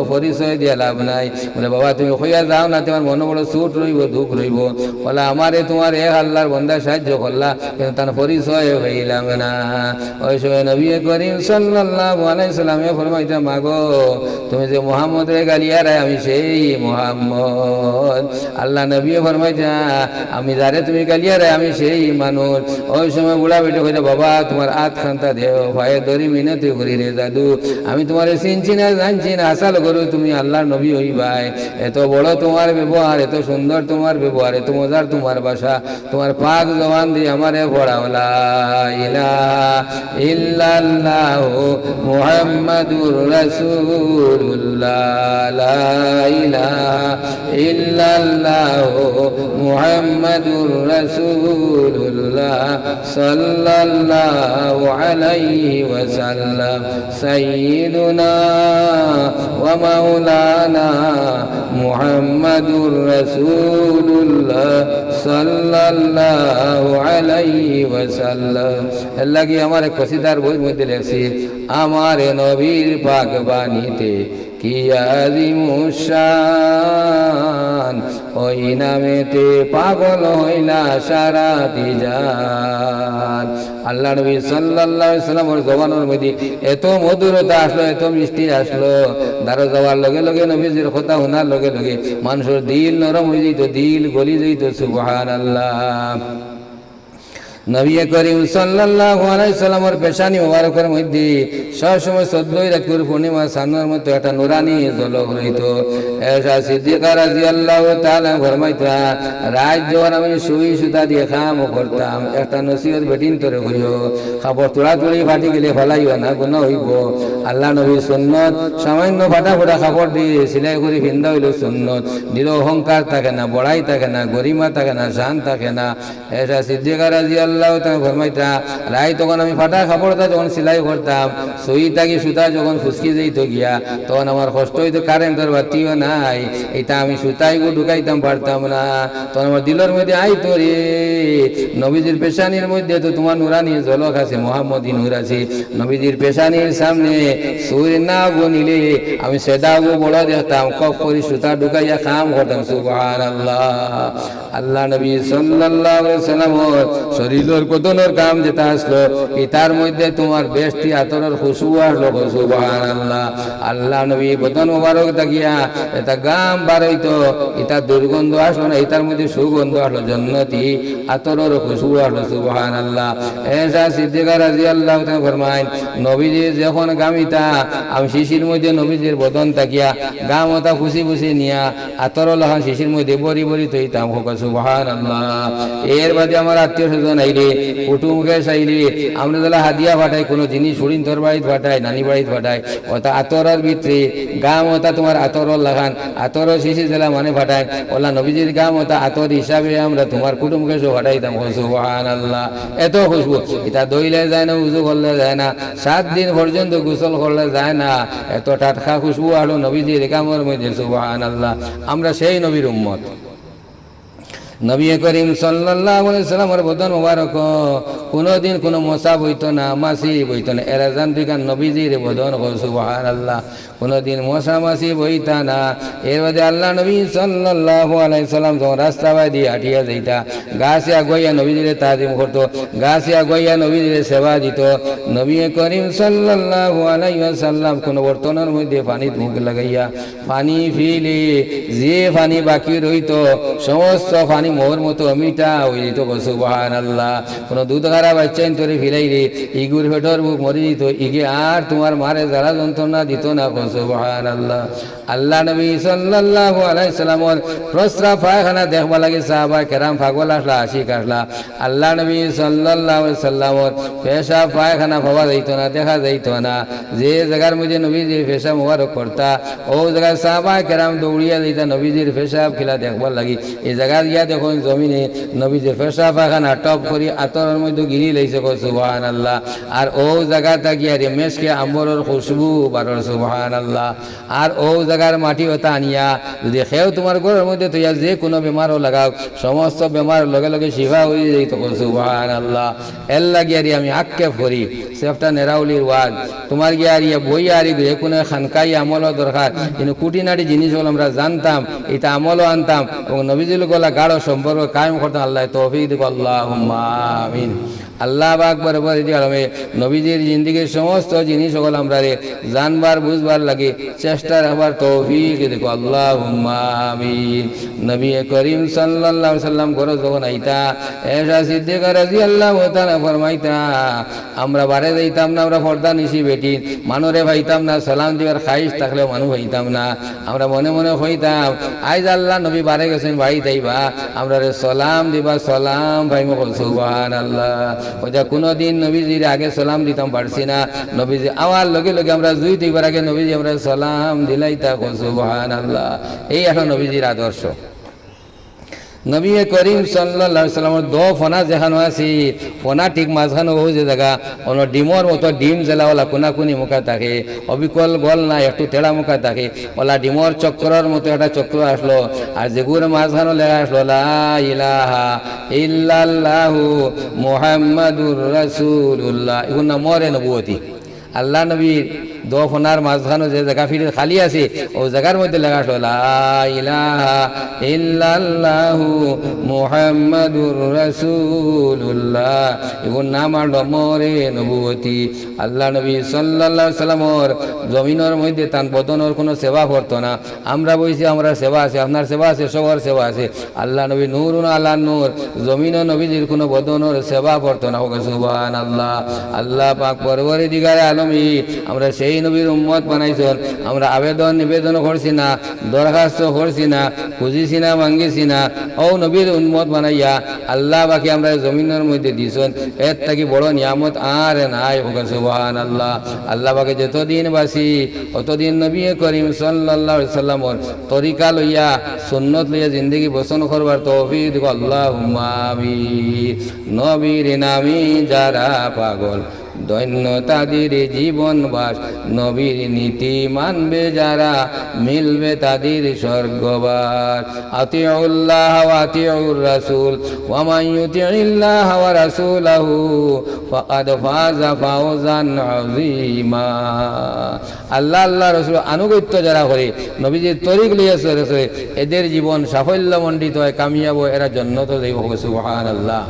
পরিচয় দিয়া লাভ নাই।" বলে, "বাবা, তুমি কইয়া যাও না, তুমার মনো বড় চুট রইবো, দুখ রইবো।" বলে, "আমারে তুমার এক আল্লার বন্দায় সাহায্য করলা, কিন্তু তান পরিচয় পাইলাম না।" অউ সময় নবী করিম সাল্লাল্লাহু আলাইহিস সালামে ফরমাইতা, "মাগো, তুমি যে মুহাম্মদরে গালিয়ারায়, আমি সেই মুহাম্মদ।" আল্লার নবীয়ে ফরমাইতা, "আমি যারে তুমি গালিয়ারায়, আমি সেই মানুষ।" ওই সময় বুড়া বেটে কইতা, "বাবা, তুমার আত খান্তা দেও, পায়ে ধরি মিনতি করি রে দাদু, আমি তুমারে চিনছি না, জানছি না, আশা করু তুমি আল্লার নবী অইবায়। এত বড় তুমার ব্যবহার, এত সুন্দর তুমার ব্যবহার, এত মজার তুমার ভাষা, তুমার পাক জবান দি আমারে পড়াও, লা ইলাহা ইল্লাল্লাহু মুহাম্মাদুর রাসূলুল্লাহ, লা ইলাহা ইল্লাল্লাহু মুহাম্মাদুর রাসূলুল্লাহ, সাল্লাল্লাহু আলাইহি ওয়াসাল্লাম।" সাইয়্যিদুনা ওয়া মাওলানা মুহাম্মাদুর রাসূলুল্লাহ সাল্লাল্লাহু আলাইহি ওয়াসাল্লাম। এর লাগি আমার এক কসিদার বইর মধ্যে লেখছি, "আমার নবীর পাক বাণীতে কি আজিমুশান, ওই নামেতে পাগল হইলা সারা দিজান।" আল্লার নবী সাল্লাল্লাহু আলাইহি ওয়াসাল্লামর জবানর মধ্যে এত মধুরতা আসলো, এত মিষ্টি আসলো, দারো যাওয়ার লগে লগে নবীজির কথা হুনার লগে লগে মানষর দিল নরম অই যাইতো, দিল গলি যাইতো। সুবহানাল্লাহ। নবী করিম সাল্লাল্লাহু আলাইহি ওয়াসাল্লামর পেশানি মোবারকর মধ্যে সব সময় চৌদ্দই রাইতকুর পূর্ণিমা চান্দর মতো একটা নুরানি ঝলক রইতো। আয়েশা সিদ্দিকা রাদিয়াল্লাহু তাআলা ফরমাইতা, "রাইত যখন আমি সুই সুতা দিয়া কাম করতাম, একটা নসিহত বেটিন্তরে কইও, কাপড় তুড়াতুড়ি ফাটি গেলে ফালাইও না, গুনা অইবো।" আল্লার নবীর সুন্নত, সামান্য ফাটা ফুটা কাপড় দিয়া সিলাই করি ফিন্দা অইলো সুন্নত। দিলো অহংকার থাকে না, বড়াই থাকে না, গরিমা থাকে না, শান থাকে না। আয়েশা সিদ্দিকা রাদিয়াল্লাহু তাআলা ফরমাইতা, "রাইত তখন আমি ফাটা কাপড়টা যখন সিলাই করতাম, সুই থাকি সুতা যখন ফুসকি যাইতো গিয়া, তখন আমার কষ্ট অইতো, কারেন্টর বাতিও নাই, ইতা আমি সুতা ইগু ঢুকাইতাম পারতাম না। তখন আমার দিলর মধ্যে আইতো রে, নবীজির পেশানির মধ্যে তো তুমার নুরানি ঝলক আছে, মুহাম্মদী নূর আছে। নবীজির পেশানির সামনে সুইর না গনিলে আমি সেদাগু বড় দেখতাম, কফ করি সুতা ঢুকাইয়া কাম করতাম।" সুবহানাল্লাহ। আল্লার নবী সাল্লাল্লাহু আলাইহি ওয়াসাল্লামর শরীলর বদনর কাম যেটা আসলো, ইতার মধ্যে তুমার বেহেশতি আতরর খুশবু আসলো। সুবহানাল্লাহ। আল্লার নবী বদন মোবারক থাকিয়া এটা গাম বার অইতো, ইতা দুর্গন্ধ আসলো না, ইতার মধ্যে সুগন্ধ আসলো, জন্নতি আতরর খুশবু আসলো। সুবহানাল্লাহ। আয়েশা সিদ্দিকা রাদিয়াল্লাহু তাআলা ফরমাইন, নবীজি যখন গামিতা, আমি শিশির মধ্যে নবীজির বদন থাকিয়া গাম ওটা ফুসি ফুসি নিয়া আতরর লাখান শিশির মধ্যে বড়ি বড়ি থইতাম। কউক্কা সুবহানাল্লাহ। এর বাদে আমার আত্মীয় স্বজন আইলে, কুটুম খেশ আইলে, আমরা যেলা হাদিয়া ফাটাই, কুনু জিনিস ফুড়িন্তর বাড়িত ফাটাই, নানি বাড়িত ফাটাই, ওটা আতরর ভিতরে গাম ওটা তুমার আতরর লাখান, আতরর শিশি যেলা মানে ফাটাই, ওলা নবীজির গাম ওটা আতর হিসাবে আমরা তুমার কুটুম খেশো ফাটাইতাম। কউক্কা সুবহানাল্লাহ। এত খুশবু, ইতা ধইলে যায় না, উজু করলে যায় না, সাত দিন পর্যন্ত গোসল করলে যায় না, এত টাটকা খুশবু আলো নবীজির গামর মধ্যে। সুবহানাল্লাহ। আমরা সেই নবীর উম্মত। নবী করিম সাল্লাল্লাহু আলাইহি ওয়াসাল্লামর বদন মোবারক কুনুদিন কুনু মশা বইতো না, মাছি বইতো না, এরা জানতো ইখান নবীজির বদন। কউক্কা সুবহানাল্লাহ। কুনুদিন মশা মাছি বইতা না। এর বাদে আল্লার নবী সাল্লাল্লাহু আলাইহি ওয়াসাল্লাম যখন রাস্তা বায়দি হাটিয়া যাইতা, গাছে আগুয়াইয়া নবীজিরে তাজিম করতো, গাছে আগুয়াইয়া নবীজিরে সেবা দিতো। নবী করিম সাল্লাল্লাহু আলাইহি ওয়াসাল্লাম কুনু বর্তনর মধ্যে পানিত মুখ লাগাইয়া পানি ফিলে, যে পানি বাকি রইতো, সমস্ত পানি মহুর মতো মিঠা অই যাইতো। কউক্কা সুবহানাল্লাহ। কুনু দুধ খারা বাইচ্চাইন্তরে ফিলাইলে, ইগুর পেটর ভুক মরি যাইতো, ইগে আর তুমার মারে জ্বালা যন্ত্রণা দিতো না। কউক্কা সুবহানাল্লাহ। আল্লার নবী সাল্লাল্লাহু আলাইহি ওয়াসাল্লামর প্রস্রাব পায়খানা দেখবার লাগি সাহাবা কেরাম পাগল আসলা, আশিক আসলা। আল্লার নবী সাল্লাল্লাহু আলাইহি ওয়াসাল্লামর পেশাব পায়খানা পাওয়া যাইতো না, দেখা যাইতো না। যে জাগার মধ্যে নবীজির পেশাব মোবারক করতা, অউ জাগাত সাহাবা কেরাম দৌড়িয়া যাইতা নবীজির পেশাব কিলা দেখবার লাগি। ই জাগাত গিয়া দেখইন জমিনে নবীজির পেশাব পায়খানা টপ করি আতরর মধ্যে গিলি লাইছে। কউক্কা সুবহানাল্লাহ। আর অউ জাগাত গিয়া রে মেশকে আম্বরর খুশবু বারর। সুবহানাল্লাহ। আর অউ জাগার মাটি ওটা আনিয়া যুদি কেউ তুমার ঘরর মধ্যে থইয়া যে কুনু বেমারও লাগাউক, সমস্ত বেমার লগে লগে শিফা অই যাইতো। কউক্কা সুবহানাল্লাহ। এর লাগি আর আমি আক্ষেপ করি, সেফটা নেরাউলির ওয়াজ, তুমার গিয়া আর ইয়া বইয়া আর ইগুরে কুনু খানকাই আমলও দরকার, কিন্তু খুঁটিনাটি জিনিস অকল আমরা জানতাম, ইতা আমলও আনতাম এবং নবীজির লগে গাঢ় সম্পর্ক কায়েম করতাম। আল্লায় তৌফিক দিবা, আল্লাহুম্মা আমিন। আল্লাহ পাক পরওয়ারদিগার আলমে নবীজির জিন্দেগির সমস্ত জিনিস অকল আমরারে জানবার বুঝবার লাগি চেষ্টা রাখবার তৌফিক দেখো, আল্লাহুম্মা আমিন। নবী করিম সাল্লাল্লাহু আলাইহি ওয়াসাল্লাম ঘরো যখন আইতা, আয়েশা সিদ্দিকা রাদিয়াল্লাহু তাআলা ফরমাইতা, আমরা বারে যাইতাম না, আমরা পর্দানিশি বেটি, মানুরে পাইতাম না, সালাম দিবার খাইশ থাকলেও মানু পাইতাম না। আমরা মনে মনে কইতাম, আইজ আল্লার নবী বারে গেছইন, বাড়িত আইবা, আমরারে সালাম দিবা, সালাম পাইমু, কও সুবহানাল্লাহ। ওইটা কুনুদিন নবীজির আগে সালাম দিতাম পারছি না, নবীজি আওয়ার লগে লগে আমরা জুইত অইবার আগে নবীজি আমরারে সালাম দিলাইতা, কও সুবহানাল্লাহ। এই অখন নবীজির আদর্শ। নবী করিম সাল্লাল্লাহু আলাইহি ওয়াসাল্লামর দো ফনা যেখানো আছে, ফনা ঠিক মাঝখানো অউ যে জাগা, অনো ডিমর মতো ডিম যেলা অলা কুনাকুনি মুখা থাকে, অবিকল গোল না, একটু তেড়া মুখা থাকে, অলা ডিমর চক্রর মতো একটা চক্র আছলো, আর যেগুর মাঝখানো লেখা আছলো, "লা ইলাহা ইল্লাল্লাহু মুহাম্মাদুর রাসূলুল্লাহ", ইগুর নাম মহরে নবুয়তি। আল্লার নবীর দো ফনার মাঝখানো যে জাগা ফিরির খালি আছে, অউ জাগার মধ্যে লেখা আছলো, "লা ইলাহা ইল্লাল্লাহু মুহাম্মাদুর রাসূলুল্লাহ।" ইগুর নাম অইলো মহরে নবুয়তি। আল্লার নবী সাল্লাল্লাহু আলাইহি ওয়াসাল্লামর জমিনর মধ্যে তান বদনর কুনু সেবা পড়তো না। আমরা বইছি, আমরার সেবা আছে, আপনার সেবা আছে, সবার সেবা আছে। আল্লার নবী নূরুন আলা নূর, জমিনো নবীজির কুনু বদনর সেবা পড়তো না। কও সুবহানাল্লাহ। আল্লাহ পাক পরওয়ারদিগারে আলমে আমরারে সেই নবীর উম্মত বানাইছইন। আমরা আবেদন নিবেদন করছি না, দরখাস্ত করছি না, খুজিছি না, মাঙ্গিছি না। অউ নবীর উম্মত বানাইয়া আল্লাহ পাকে আমরারে জমিনর মধ্যে দিছইন, এর থাকি বড় নিয়ামত আর নাই। কও সুবহানাল্লাহ। আল্লাহ পাকে যতদিন বাঁচি, অতদিন নবী করিম সাল্লাল্লাহু আলাইহি ওয়াসাল্লামর তরিকা লইয়া, সুন্নত লইয়া জিন্দেগি বসন করবার তৌফিক দিও, আল্লাহুম্মা আমিন। নবীর নামে যারা পাগল, ধন্য তাদের জীবনবাস। নবীর নীতি মানবে যারা, মিলবে তাদের স্বর্গবাস। আতিউল্লাহ ওয়া আতিউর রাসূল, ওয়া মান ইউতিইল্লাহ ওয়া রাসূলাহু ফাকাদ ফাজা ফাওজান আযীমা। আল্লাহ, আল্লাহ রসুল আনুগত্য যারা করে, নবীজির তরিক লইয়া চলে, চলে, এদের জীবন সাফল্যমণ্ডিত হয়, কামিয়াব হয়, এরা জন্নতো যাইব। কও সুবহানাল্লাহ।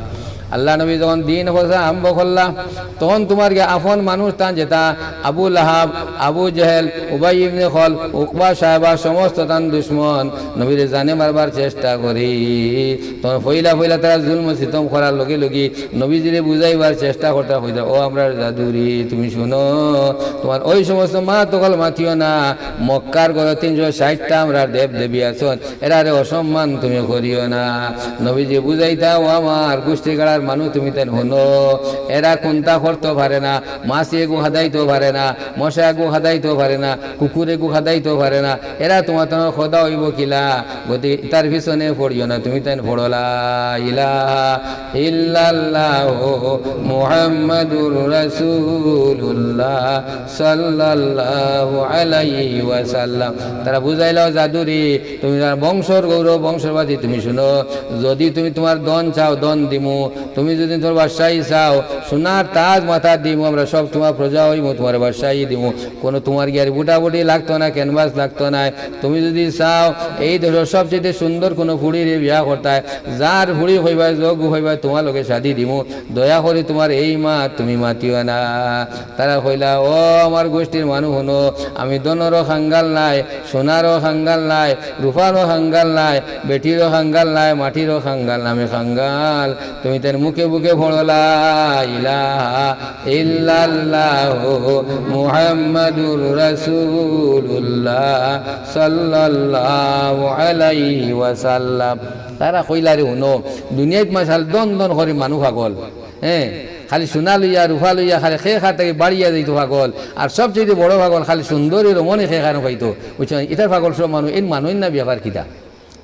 আল্লাহ নবী যখন দিন প্রচার আরম্ভ করলা, তখন তুমার গিয়া আপন মানুষ তান যেতা আবু লাহাব, আবু জেহেল, উবাই ইবনে খলফ, উকবা সাহেবা সমস্ত তান দুশমন নবীরে জানে মারবার চেষ্টা করি। তখন পয়লা পয়লা তারা জুলুম সিতম করার লগে লগে নবীজিরে বুঝাইবার চেষ্টা করতা, কইতা, "ও আমরার জাদুরি, তুমি শুনো, তুমার ওই সমস্ত মাত অকল মাতিও না, মক্কার ঘরো তিনশো ষাইটটা আমরার দেব দেবী আছইন, এরারে অসম্মান তুমি করিও না।" নবীজি বুঝাইতা, "ও আমার গুষ্টি গাড়ার মানুষ, তুমি তাইন হুনো, এরা কুন্তা করতো পারে না, মাছি এগু হাদাইতো পারে না, মশা এগু হাদাইতো পারে না, কুকুর এগু হাদাইতো পারে না, এরা তুমার তান খোদা অইবো কিলা? গতিকে ইতার পিছনে পড়িও না, তুমি তাইন পড়ো লা ইলাহা ইল্লাল্লাহু মুহাম্মাদুর রাসূলুল্লাহ সাল্লাল্লাহু আলাইহি ওয়াসাল্লাম।" তারা বুঝাইলা, "জাদুরি, তুমি তান বংশর গৌরব, বংশর বাতি, তুমি শুনো, যদি তুমি তুমার ধন চাও, ধন দিমু, তুমি যদি তুমার বাদশাহী চাও, সোনার তাজ মাথাত দিমু, আমরা সব তুমার প্রজা অইমু, তুমার বাদশাহী দিমু, কুনু তুমার গিয়ার বুটাবুটি লাগতো না, canvas লাগতো না। তুমি যদি চাও এই দেশর সবচেয়ে সুন্দর কুনু ফুড়িরে বিয়া করতায়, যার ফুড়ি কইবায়, যোগ্য কইবায়, তুমার লগে শাদি দিমু, দয়া করি তুমার এই মাত তুমি মাতিও না।" তারা কইলা, "ও আমার গুষ্টির মানুষ, হুনো, আমি ধনরও কাঙ্গাল নায়, সোনারও কাঙ্গাল নায়, রুফারও কাঙ্গাল নায়, বেটিরও কাঙ্গাল নায়, মাটিরও কাঙ্গাল নায়, আমি কাঙ্গাল। তুমি তাইন মুখে মুখে পড়ো লা ইলাহা ইল্লাল্লাহু মুহাম্মাদুর রাসূলুল্লাহ সাল্লাল্লাহু আলাইহি ওয়াসাল্লাম।" তারা কইলা, "রে হুনো, দুনিয়াত মাশাল দন দন করি মানুষ পাগল, হ্যাঁ, খালি সোনা লইয়া, রুফা লইয়া, খালি কে কার থাকি বাড়িয়া যাইতো পাগল, আর সবচেয়ে বড় পাগল খালি সুন্দরী রমণী কে কার পাইতো, বুঝছো? ইতার পাগল সব মানুষ, এইন মানুষ না ব্যাপার কিতা?"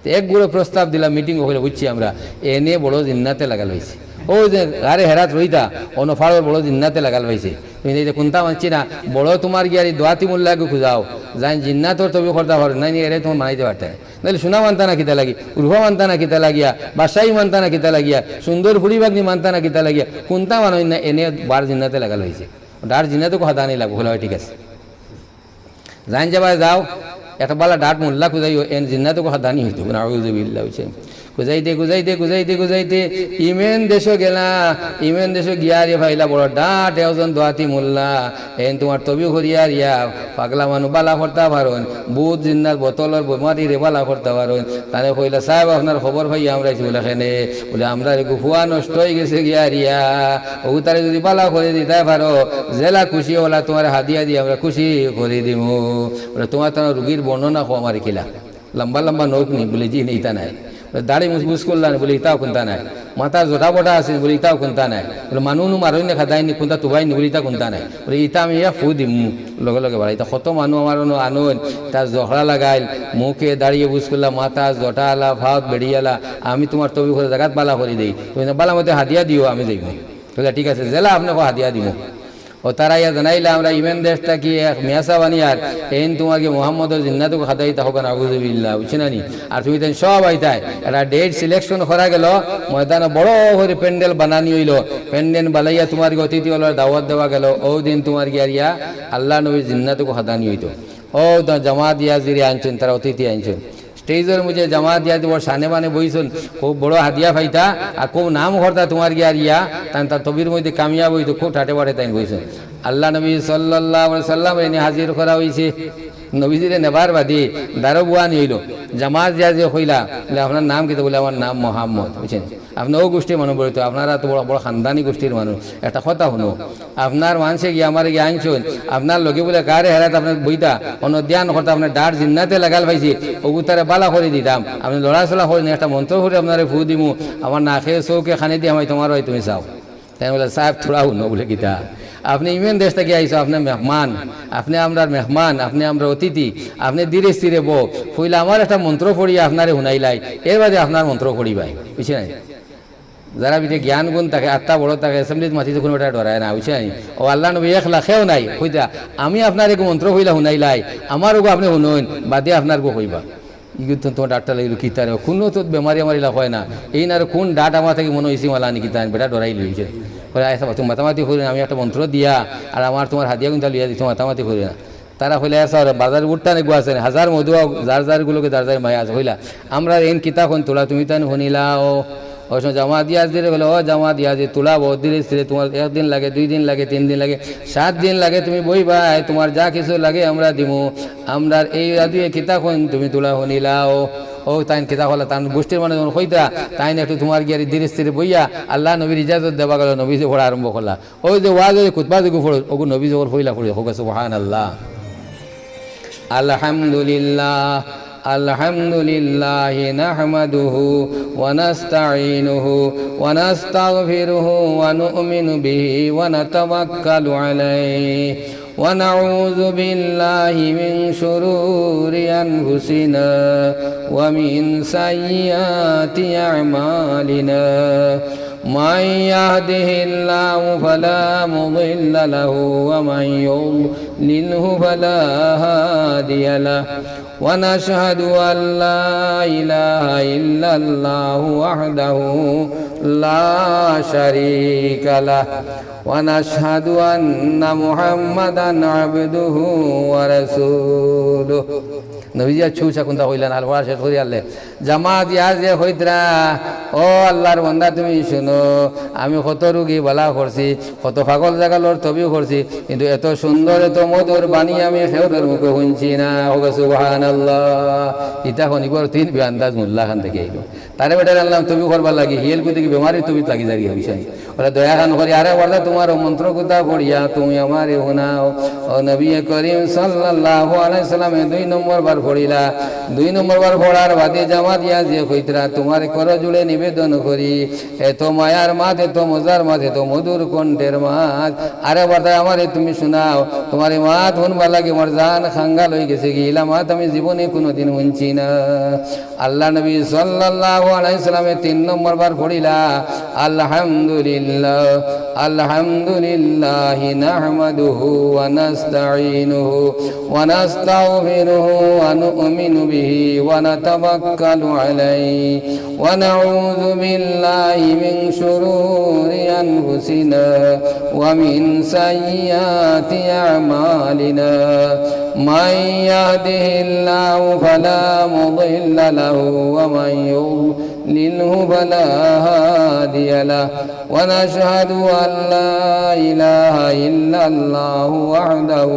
তে এক গুড়ো প্রস্তাব দিলা, মিটিং অইলো, বুঝছি আমরা, এনে বড় জিন্নাতে লাগাল পাইছে। অউ যে গারে হেরাত রইতা, অনো ফাড়র বড় জিন্নাতে লাগাল পাইছে। তুমি এই যে কুন্তা মানছি না, বড় তুমার গিয়ারি দোয়াতি মোল্লাগু খুজাও, যাইন জিন্নাতর তবি করতা পারে, নাই নি, এরে তুমার মানাইতে পারতে না। নাইলে সোনা মানতা না কিতা লাগি, রুফা মানতা না কিতা লাগিয়া, বাদশাহী মানতা না কিতা লাগিয়া, সুন্দর ফুড়ি বাগনি মানতা না কিতা লাগিয়া, কুন্তা মানইন না, এনে বার জিন্নাতে লাগাল পাইছে। ডার জিন্নাতে কো হাদা নি লাগবো, কইলা, "অয়, ঠিক আছে।" যাইন যাবায় যাও, একটা বালা ডাট মোল্লা খুজাইও, এন জিন্নাতে কো হাদা নি অইতো, নাউজুবিল্লাহ অইছে। গুজাইতে গুজাইতে গুজাইতে গুজাইতে ইমেন দেশো গেলা। ইমেন দেশো গিয়া রে পাইলা বড় ডাট একজন দোয়াতি মোল্লা। এন তুমার তবি করিয়া রিয়া পাগলা মানু বালা করতা পারইন, ভূত জিন্নাত বোতলর বেমারিরে বালা করতা পারইন। তানে কইলা, "সাব, আপনার খবর পাইয়া আমরা আইছি।" বলে, "কেনে?" বলে, "আমরার এগু ফুয়া নষ্ট অইগেছে গিয়া রিয়া, অগুতারে যুদি বালা করি দিতায় পারো, যেলা খুশি অলা তুমারে হাদিয়া দি আমরা খুশি করি দিমু।" বলে, "তুমার তান রুগীর বর্ণনা কও আমারে কিলা?" লম্বা লম্বা নখ নি? বলে, "জি নি, ইতা নায়।" বলে, "দাড়ি মুছ-, মুছ করলা নি?" বলে, "ইতাও কুন্তা নায়।" "মাথার জটা বটা আছে নি?" বলে, "ইতাও কুন্তা নায়।" বলে, "মানু নু মারইন নি, খেদাইন নি, কুন্তা তুবাইন নি?" বলে, "ইতা কুন্তা নায়।" বলে, "ইতা আমি এক ফু দিমু, লগে লগে বাড়া। ইতা কত মানু আমার অনো আনইন, তার জখরা লাগাইল, মুখে দাড়িয়ে মুছ করলা, মাথা জটা আলা, ফাওত বেড়ি আলা, আমি তুমার তবি করি জাগাত বালা করি দেই। তুমি বালা মতে হাদিয়া দিও, আমি যাইমু।" বলে, "ঠিক আছে, যেলা আপনে কও হাদিয়া দিমু।" অউ তারা ইয়া জানাইলা, "আমরা ইমেন দেশ থাকি এক মিয়া সাব আনিয়ার, এইন তুমার গি মোহাম্মদর জিন্নাতগু খেদাইতা, কউক্কা নাউজুবিল্লাহ, বুঝছো না নি? আর তুমি তাইন সব আইতায়, একটা date selection করা গেলো, ময়দানো বড় করি প্যান্ডেল বানানি অইলো, প্যান্ডেল বানাইয়া তুমার গি অতিথি অকলরে দাওয়াত দেওয়া গেলো, অউ দিন তুমার গিয়া রিয়া আল্লার নবীর জিন্নাতগু খেদানি অইতো।" অউ তো জামাত ইয়াজিরে আনছইন, তারা অতিথি আনছইন। স্টেজর মাঝে জামাত ইয়াজির শানে মানে বইছইন, খুব বড় হাদিয়া পাইতা, আর খুব নাম করতা তুমার গিয়া রিয়া, তান তার তবির মধ্যে কামিয়াব অইতো, খুব ঠাটে বাটে তাইন বইছইন। আল্লার নবী সাল্লাল্লাহু আলাইহি ওয়াসাল্লামরে এনে হাজির করা অইছে। নবীজিরে নেবার বাদে দারো বুয়ানি অইলো। জামাত ইয়াজিয়ে কইলা, বলে, "আপনার নাম কিতা?" বলে, "আমার নাম মোহাম্মদ।" বুঝছইন? আপনে অউ গুষ্টির মানু বলে তো, আপনারা তো বড়, বড় খানদানি গুষ্টির মানু। একটা কথা হুনো, আপনার মানষে গিয়া আমারে গিয়া আনছইন, আপনার লগে বলে কারে হেরাত আপনে বইতা, অনো ধ্যান করতা, আপনার ডাট জিন্নাতে লাগাল পাইছি, অগুতারে বালা করি দিতাম। আপনে লড়াচড়া করি না, একটা মন্ত্র করি আপনারে ফু দিমু, আমার নাকে চউখে কানে দি হামাই তুমার অয় তুমি চাও। তাইন বলে, "সাব, থুড়া হুনো।" বলে, "কিতা?" "আপনে ইমেন দেশ থাকি আইছো, আপনে মেহমান, আপনে আমরার মেহমান, আপনে আমরার অতিথি, আপনে ধীরে স্থিরে বও, পইলা আমার একটা মন্ত্র পড়িয়া আপনারে হুনাইলাই, এর বাদে আপনার মন্ত্র পড়িবায়।" বুঝছইন নি? যারা ভিতরে জ্ঞান গুণ থাকে, আত্মা বড় থাকে, assemblyত মাতিতে কুনু বেটা ডরায় না, বুঝছইন নি? অউ আল্লার নবী একলা, কেউ নাই, কইতা, "আমি আপনারে এগু মন্ত্র পইলা হুনাইলাই, আমার অগু আপনে হুনইন, বাদে আপনারগু কইবা।" ইগু তো তুমার ডাটটা লাগিল কিতারে, কুনু তো বেমারি আমার ইলা কয় না, এইন আর কুন ডাট আমার থাকি মনো অইছে মালা নি কিতা, বেটা ডরাইল অইছে। কয়, "আচ্ছা, তুমি মাতামাতি করিও না, আমি একটা মন্ত্র দিয়া, আর আমার তুমার হাদিয়া কুন্তা লইয়া দিই, তুমি মাতামাতি করিও না।" তারা কইলা, "এ স্যার, বাজার উঠতা নে গুয়া আছে, হাজার মধু, যার যার গুলোকে যার যার মায়া আছে।" কইলা, "আমরা এইন কিতা কইন তুলা, তুমি তাইন হুনিলাও।" অউ সময় জামাত ইয়াজিরে কইলা, "ও জামাত ইয়াজির, তুলা বও ধীরে স্থিরে, তুমার একদিন লাগে, দুইদিন লাগে, তিনদিন লাগে, সাতদিন লাগে, তুমি বইবায়, তুমার যা কিছু লাগে আমরা দিমু। আমরার এই আদুয়ে কিতা কইন তুমি তুলা হুনিলাও।" অউ তাইন কিতা কইলা, তান গুষ্টির মানু যখন কইতা, তাইন একটু তুমার গিয়ারি ধীরে স্থিরে বইয়া আল্লার নবীর ইজাজত দেবা গেলো, নবীজিয়ে পড়া আরম্ভ করলা। অউ যে ওয়াজ, অউ যে খুতবা যেগু পড়ো, অগু নবীজিয়ে পড়িলা পড়ি, কউক্কা সুবহানাল্লাহ। الحمد لله، الحمد لله نحمده ونستعينه ونستغفره ونؤمن به ونتوكل عليه ونعوذ بالله من شرور أنفسنا ومن سيئات أعمالنا. من يهده الله فلا مضل له ومن يضلله فلا هادي له. ونشهد أن لا إله إلا الله وحده لا شريك له. ونشهد أن محمدا عبده ورسوله. নবীজিয়ে ছুঁচা কুন্তা কইলা না, আল পড়া শেষ করি আনলে। জামাত ইয়াজিয়ে কইতরা, "ও আল্লার বান্দা, তুমি হুনো, আমি কত রুগী বালা করছি, কত পাগল ছাগলর তবিও করছি, কিন্তু এত সুন্দর, এত মধুর বাণী আমি কেউরর মুখে হুনছি না।" কউক্কা সুবহানাল্লাহ। ইতা হুনিবার তিন বেআন্দাজ মোল্লা খান থাকি আইলো। তারে বেটারে আনলাম তবি করবার লাগি, হিয়েল কুদি কি বেমারির তবিত লাগি যার গিয়া বিষয়। ওরা দয়া খান করি, "আরে বান্দা, তুমার অউ মন্ত্র কুতা পড়িয়া তুমি আমারে হুনাও।" অউ নবী করিম সাল্লাল্লাহু আলাইহি সাল্লামে দুই নম্বর বার পড়িলা। দুই নম্বর বার পড়ার বাদে জামাত ইয়াজিয়ে কইতরা, "তুমার করজুড়ে নিবেদন করি, এত মায়ার মাত, এত মজার মাত, এত মধুর কণ্ঠের মাত, আরে বান্দা, আমারে তুমি হুনাও। তুমার ই মাত হুনবার লাগি আমার জান খাঙ্গাল অইগেছে গি, ইলা মাত আমি জীবনে কুনুদিন হুনছি না।" আল্লার নবী সাল্লাল্লাহু আলাইহি সাল্লামে তিন নম্বর বার পড়িলা, "الحمد لله، الحمد لله نحمده ونستعينه ونستغفره ونؤمن به ونتوكل عليه ونعوذ بالله من شرور أنفسنا ومن سيئات أعمالنا. من يهده الله فلا مضل له ومن يضلل يضلله فلا هادي له، ونشهد أن لا إله إلا الله وحده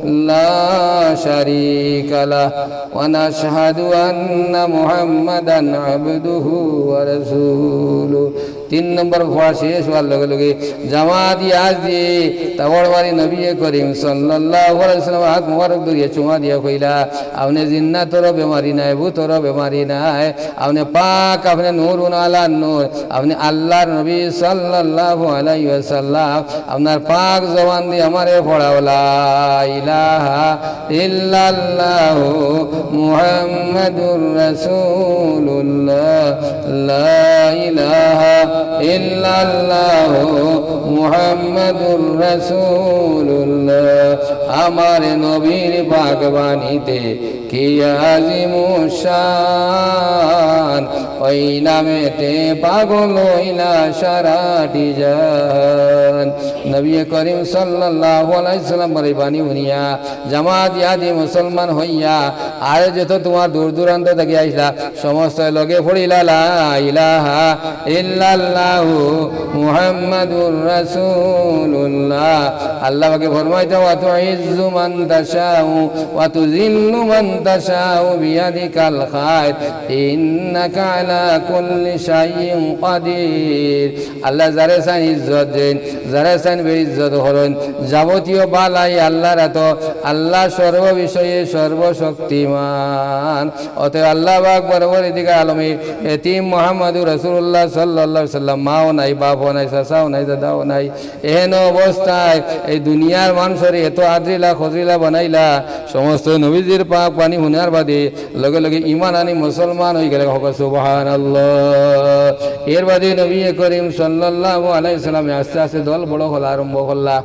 لا شريك له، ونشهد أن محمدا عبده ورسوله. তিন নম্বর পড়া শেষ অওয়ার লগে লগে জামাত ইয়াদ দিয়া তাওয়ার বাড়ি নবী করিম সাল্লাল্লাহু আলাইহি ওয়াসাল্লাম আত মুবারক ধরিয়া চুমা দিয়া কইলা, আপনে জিন্নাতরও বেমারি নায়, ভূতরও বেমারি নায়, আপনে পাক, আপনে নূরুন আলা নূর, আপনে আল্লাহর নবী সাল্লাল্লাহু আলাইহি ওয়াসাল্লাম, আপনার পাক জবান দিয়া আমারে পড়াও, লা ইলাহা ইল্লাল্লাহু মুহাম্মাদুর রাসূলুল্লাহ, লা ইলাহা ইল্লাল্লাহু মুহাম্মাদুর রাসূলুল্লাহ। আমার নবীর পাক বাণীতে কি আজিমুশ শান, ওই নামেতে পাগল অইলা সারাটি জান। নবী করিম সাল্লাল্লাহু আলাইহি ওয়াসাল্লামর এই বাণী হুনিয়া জামাত ইয়াদি মুসলমান অইয়া, আর যত তুমার দূর দূরান্ত থাকি আইছলা, সমস্ত লগে পড়িলা, লা ইলাহা ইল্লাল্লাহু মুহাম্মাদুর রাসূলুল্লাহ। আল্লাহ পাকে ফরমাইতা, "ওয়া তুইজ্জু মান তাশাউ ওয়া তুযিল্লু মান তাশাউ বিয়াদিকাল খায়র, ইন্নাকা আলা কুল্লি শাইইন কাদির।" আল্লাহ যারে চাইন ইজ্জত দেইন, যারে চাইন বেইজ্জত করইন, যাবতীয় বালাই আল্লাহর আতো, আল্লাহ সর্ববিষয়ে সর্বশক্তিমান। অতএব আল্লাহ পাক পরওয়ারদিগার আলমে এতিম মুহাম্মাদুর রাসূলুল্লাহ সাল্লাল্লাহু আলাইহি ওয়াসাল্লাম, মাও নাই, বাপও নাই, চাচাও নাই, দাদাও নাই, এহেন অবস্থায় এই দুনিয়ার মানষরে এত আদরিলা খজরিলা বানাইলা, সমস্ত নবীজির পাক বাণী হুনার বাদে লগে লগে ইমান আনি মুসলমান অইগেলা, কউক্কা সুবহানাল্লাহ। এর বাদে নবী করিম সাল্লাল্লাহু আলাইহি ওয়াসাল্লামে আস্তে আস্তে দল বড় করা আরম্ভ করলা।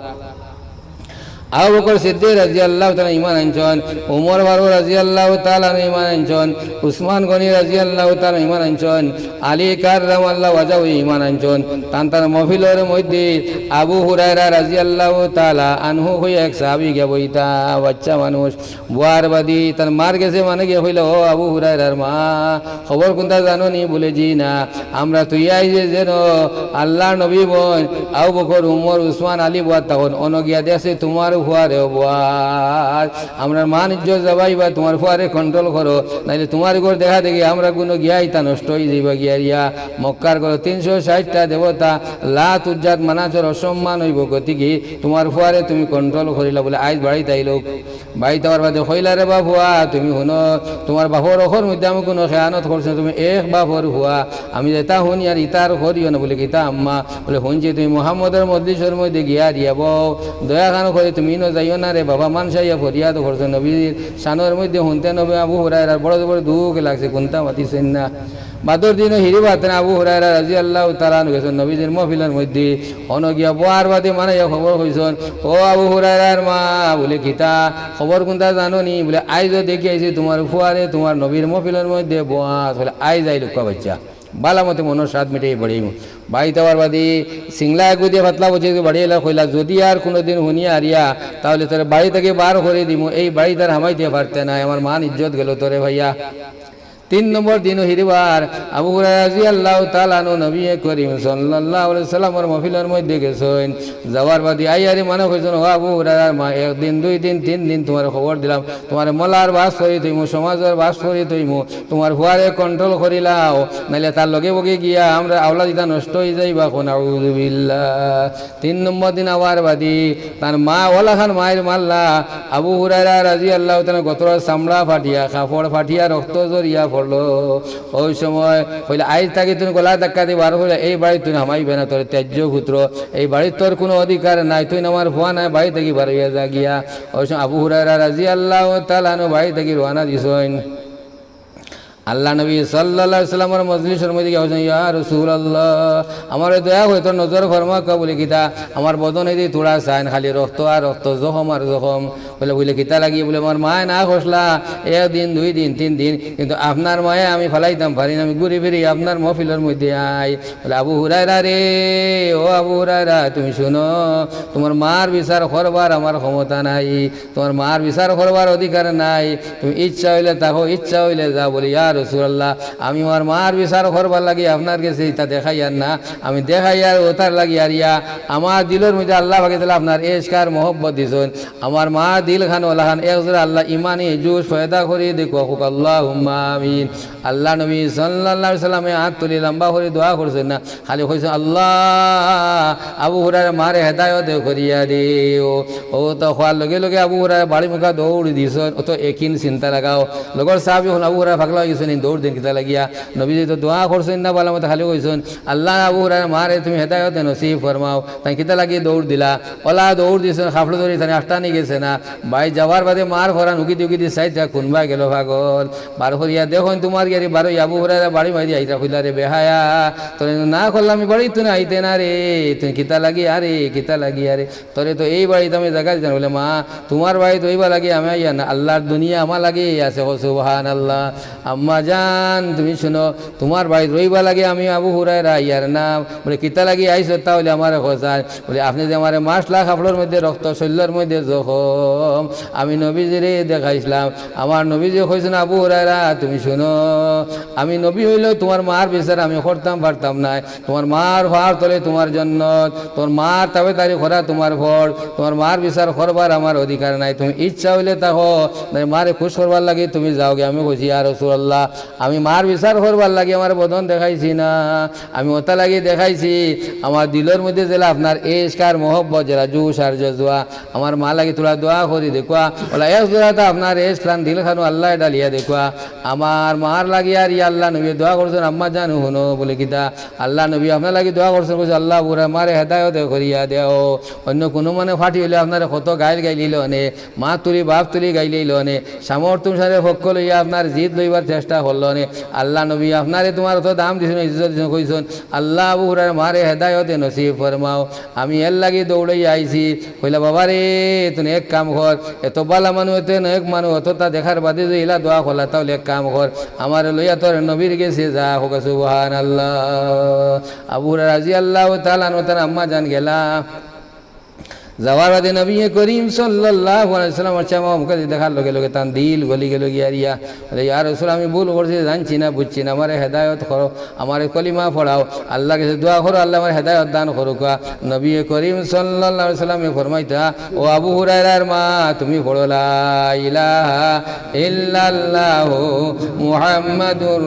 আবু বকর সিদ্দিক রাদিয়াল্লাহু তাআলা ইমান আনছইন, উমর ফারুক রাদিয়াল্লাহু তাআলা আনহু ইমান আনছইন, উসমান গনি রাদিয়াল্লাহু তাআলা আনহু ইমান আনছইন, আলী কাররামাল্লাহু ওয়াজহাহু ইমান আনছইন। তান তান মহফিলর মধ্যে আবু হুরায়রা রাদিয়াল্লাহু তাআলা আনহু কইয়া এক সাহাবী গিয়া বইতা, বাচ্চা মানুষ, বওয়ার বাদে তান মার গেছে, মানে গিয়া কইলা, "ও আবু হুরায়রার মা, খবর কুনতা জানো নি?" বুলে, "জি না।" "আমরা থুইয়া আইছি যেন আল্লাহর নবী বইন, আবু বকর, উমর, উসমান, আলী বওয়াত থাকইন, অনো গিয়া দেখছি তুমার ফুয়ারেও বওয়াত। আমরার মান ইজ্জত যাবাইবা, তুমার ফুয়ারে control করো, নাইলে তুমার ঘর দেখা দেখি আমরার গুনো গিয়া ইতা নষ্ট অইযাইবা গিয়া রিয়া। মক্কার ঘরো তিনশো ষাইটটা দেবতা, লাত উজ্জাত মানাতর অসম্মান অইবো, গতিকে তুমার ফুয়ারে তুমি control করিলাও।" বুলে, "আইজ বাড়িত আইলো।" বাড়িত আওয়ার বাদে কইলা, "রে বা ফুয়া, তুমি হুনো, তুমার বাপর অখর মধ্যে আমি কুনু খেয়ানত করছি না, তুমি এক বাপর ফুয়া, আমি যেতা হুনি আর ইতা আর করিও না।" বুলে, "কিতা আম্মা?" বুলে, "হুনছি তুমি মুহাম্মদর মজলিসর মধ্যে গিয়া রিয়া বও, দয়া খান করি তুমি ইনো যাইও না রে বাবা, মানষে আইয়া ফরিয়াদ করছে, নবীর শানর মধ্যে হুনতে নবী আবু হুরায়রার বড় জবর দুখ লাগছে, কুনতা মাতিছইন না।" বাদর দিনো হিরিবার তান আবু হুরায়রা রাদিয়াল্লাহু তাআলা আনহু গেছইন নবীজির মহফিলর মধ্যে, অনো গিয়া বওয়ার বাদে মানাইয়া খবর কইছইন, "ও আবু হুরায়রার মা," বুলে, "কিতা খবর কুনতা জানো নি?" বুলে, "আইজও দেখি আইছি তুমার ফুয়ারে তুমার নবীর মহফিলর মধ্যে বওয়াত।" বুলে, "আইজ আইল কউক্কা বাচ্চা, বালা মতে মনর স্বাদ মিটাই বাড়ি আইমু।" বাড়িত আওয়ার বাদে সিংলা এগু দিয়া পাতলা বুঝে বাড়ি আইলা, কইলা, "যুদি আর কুনুদিন হুনিয়া আরিয়া, তাইলে তোরে বাড়ি থাকি বার করি দিমু, এই বাড়িত আর হামাইতে পারতে নায়, আমার মান ইজ্জত গেল তোরে পাইয়া।" তিন নম্বর দিনো হিরিবার আবু হুরায়রা রাদিয়াল্লাহু তাআলা আনহু নবী করিম সাল্লাল্লাহু আলাইহি ওয়াসাল্লামর মহফিলর মধ্যে গেছইন। যাওয়ার বাদে আইয়ারে মানা কইছইন, "ও আবু হুরায়রার মা, এক দিন, দুই দিন, তিন দিন তুমারে খবর দিলাম, তুমারে মহল্লার বাস করি থইমু, সমাজর বাস করি থইমু, তুমার ফুয়ারে control করিলাও, নাইলে তার লগে বগে গিয়া আমরার আওলাদ ইতা নষ্ট অইযাইবা।" কউক্কা নাউজুবিল্লাহ। তিন নম্বর দিন আওয়ার বাদে তান মা অলাখান মাইর মারলা, আবু হুরায়রা রাদিয়াল্লাহু তাআলা গতরর চামড়া ফাটিয়া, কাপড় ফাটিয়া রক্ত ঝরিয়া পড়লো। ওই সময় কইলা, "আইজ থাকি তুই গলা ধাক্কা দি বার করিয়া এই বাড়িত তুই হামাইবে না, তোরে ত্যায্য পুত্র, এই বাড়িত তোর কুনু অধিকার নাই, তুই আমার ফুয়া নায়, বাড়ি থাকি বার অইয়া যা গিয়া।" ওই সময় আবু হুরায়রা রাদিয়াল্লাহু তাআলা আনহু বাড়ি থাকি রওয়ানা দিছইন। আল্লাহর নবী সাল্লাল্লাহু আলাইহি ওয়াসাল্লামর মজলিসর মধ্যে গিয়া কইছইন, "ইয়া রাসূলুল্লাহ, আমারে দয়া করি তোর নজর ফরমাউক্কা।" বুলে, "কিতা?" "আমার বদন এদি থুড়া চাইন, খালি রক্ত আর রক্ত, জখম আর জখম।" বুলে, বুলে, "কিতা লাগি?" বুলে, "আমার মায় না করছলা, এক দিন, দুই দিন, তিন দিন, কিন্তু আপনার মায়ে আমি ফালাইতাম পারি না, আমি ঘুরি ফিরি আপনার মহফিলর মধ্যে আই।" বুলে, "আবু হুরায়রা রে, ও আবু হুরায়রা, তুমি হুনো, তুমার মার বিচার করবার আমার ক্ষমতা নাই, তুমার মার বিচার করবার অধিকার নাই, তুমি ইচ্ছা অইলে থাকো, ইচ্ছা অইলে যাও।" বুলে, "ইয়া রাসূলুল্লাহ, আমি আমার মার বিচার করবার লাগি আপনার গেছে ইতা দেখাইয়ার না, আমি দেখাইয়ার অতার লাগি আরিয়া, আমার দিলর মধ্যে আল্লাহ পাকে তাআলা আপনার এশক আর মহব্বত দিছইন, আমার মার দিল খানো অলাখান এক জোড়া আল্লাহ ইমানি জোশ পয়দা করি দেউক্কা, কউক্কা আল্লাহুম্মা আমিন। আল্লার নবী সাল্লাল্লাহু আলাইহি ওয়াসাল্লামে আত তুলি লম্বা করি দোয়া করছইন না, খালি কইছইন, "আল্লাহ, আবু হুরায়রার মারে হেদায়ত করিয়া দেও।" অউ তো কওয়ার লগে লগে আবু হুরায়রা বাড়ি মুখা দৌড় দিছইন। অউ তো একিন চিন্তা লাগাও, লগর সাহাবী অকল আবু হুরায়রা পাগলা অইগেছইন, দৌড় দেইন কিতা লাগিয়া? নবীজি তো দোয়া করছইন না, ভালা মতো খালি কইছইন, "আল্লাহ, আবু হুরায়রার মারে তুমি হেদায়ত নসিব ফরমাও।" তাইন কিতা লাগি দৌড় দিলা? অলা দৌড় দিছইন, কাপড় ধরি তাইন আটকানি গেছে না। বাড়ি যাওয়ার বাদে মার করান উকিদি উকিদি চাইতা কুনবায় গেল পাগল। বার করিয়া দেখইন তুমার গাড়ি বারই আবু হুরায়রা বাড়ি মাঝে আইতা, কইলা, "রে বেহায়া, তোরে না করলাম আমি বাড়িত তুই আইতে না রে, তুই কিতা লাগি আরে, কিতা লাগি আরে, তোরে তো এই বাড়িত আমি জাগা দিতাম না।" বলে, "মা, তুমার বাড়িত রইবার লাগি আমি আইয়ার না, আল্লার দুনিয়া আমার লাগি আছে।" কও সুবহানাল্লাহ। "আম্মা জান, তুমি শুনো, তুমার বাড়িত রইবার লাগি আমি আবু হুরায়রা আইয়ার না।" বলে, "কিতা লাগি আইছো তাইলে আমারে কও ছাইন?" বলে, "আপনে যে আমারে মাসলা কাপড়র মধ্যে রক্ত, শরীলর মধ্যে জখম, আমি নবীজিরে দেখাইছলাম। আমার নবীজি কইছইন, 'আবু হুরায়রা, তুমি শুনো, আমি নবী অইলেও তুমার মার বিচার আমি করতাম পারতাম নায়। তুমার মার পাওর তলে তুমার জন্নত, তুমার মার তাবেদারি করা তুমার ফরজ, তুমার মার বিচার করবার আমার অধিকার নাই। তুমি ইচ্ছা অইলে থাকো, নায় মারে খুশ করবার লাগি তুমি যাওগি।'" আমি কইছি, "ইয়া রাসূলুল্লাহ, আমি মার বিচার করবার লাগি আমার বদন দেখাইছি না, আমি অতা লাগি দেখাইছি, আমার দিলর মধ্যে যেলা আপনার এশক আর মহব্বত, যেলা জোশ আর জজবা, আমার মা লাগি থুড়া দোয়া করি দেউক্কা।" অলা এক জোড়াতা আপনার এশক খান দিল খানো আল্লায় ডালিয়া দেউক্কা। আমার মার লাগি আর ইয়া আল্লার নবী দোয়া করছইন, "আম্মা জান, হুনো।" বলে, "কিতা?" "আল্লার নবী আপনার লাগি দোয়া করছইন, কইছইন, 'আল্লাহ, আবু হুরায়রার মারে হেদায়ত করিয়া দেও।'" অইন্য কুনু মানে ফাটি অইলে আপনারে কত গাইল গাইলিলো অনে, মা তুলি বাপ তুলি গাইলিলো অনে, সামর্থ্য অনুসারে পক্ষ লইয়া আপনার জিদ লইবার চেষ্টা করলো অনে। আল্লার নবী আপনারে তুমার অত দাম দিছইন, ইজ্জত দিছইন, কইছইন, "আল্লাহ, আবু হুরায়রার মারে হেদায়ত নসিব ফরমাও, আমি এর লাগি দৌড়াইয়া আইছি।" কইলা, "বাবা রে, তুই এক কাম কর, এত ভালা মানুষ, এত নেক মানুষ, অততা দেখার বাদে যদি ইলা দোয়া করলা, তাইলে এক কাম কর, আমারে লইয়া তোর নবীর গেছে যা।" কউক্কা সুবহানাল্লাহ। আবু হুরায়রা রাদিয়াল্লাহু তাআলা আনহু, তান আম্মা জান গেলা। যাওয়ার বাদে নবী করিম সাল্লাল্লাহু আলাইহি ওয়াসাল্লামর চেহারা মুবারক দেখার লগে লগে তান দিল গলি গেল গিয়া রিয়া। বলে, "ইয়া রাসূল, আমি ভুল করছি, জানছি না, বুঝছি না, আমারে হেদায়ত করো, আমারে কলিমা পড়াও, আল্লার গেছে দোয়া করো, আল্লায় আমারে হেদায়ত দান করউক্কা।" নবী করিম সাল্লাল্লাহু আলাইহি ওয়াসাল্লামে ফরমাইতা, "ও আবু হুরায়রার মা, তুমি পড়ো, লা ইলাহা ইল্লাল্লাহু মুহাম্মাদুর"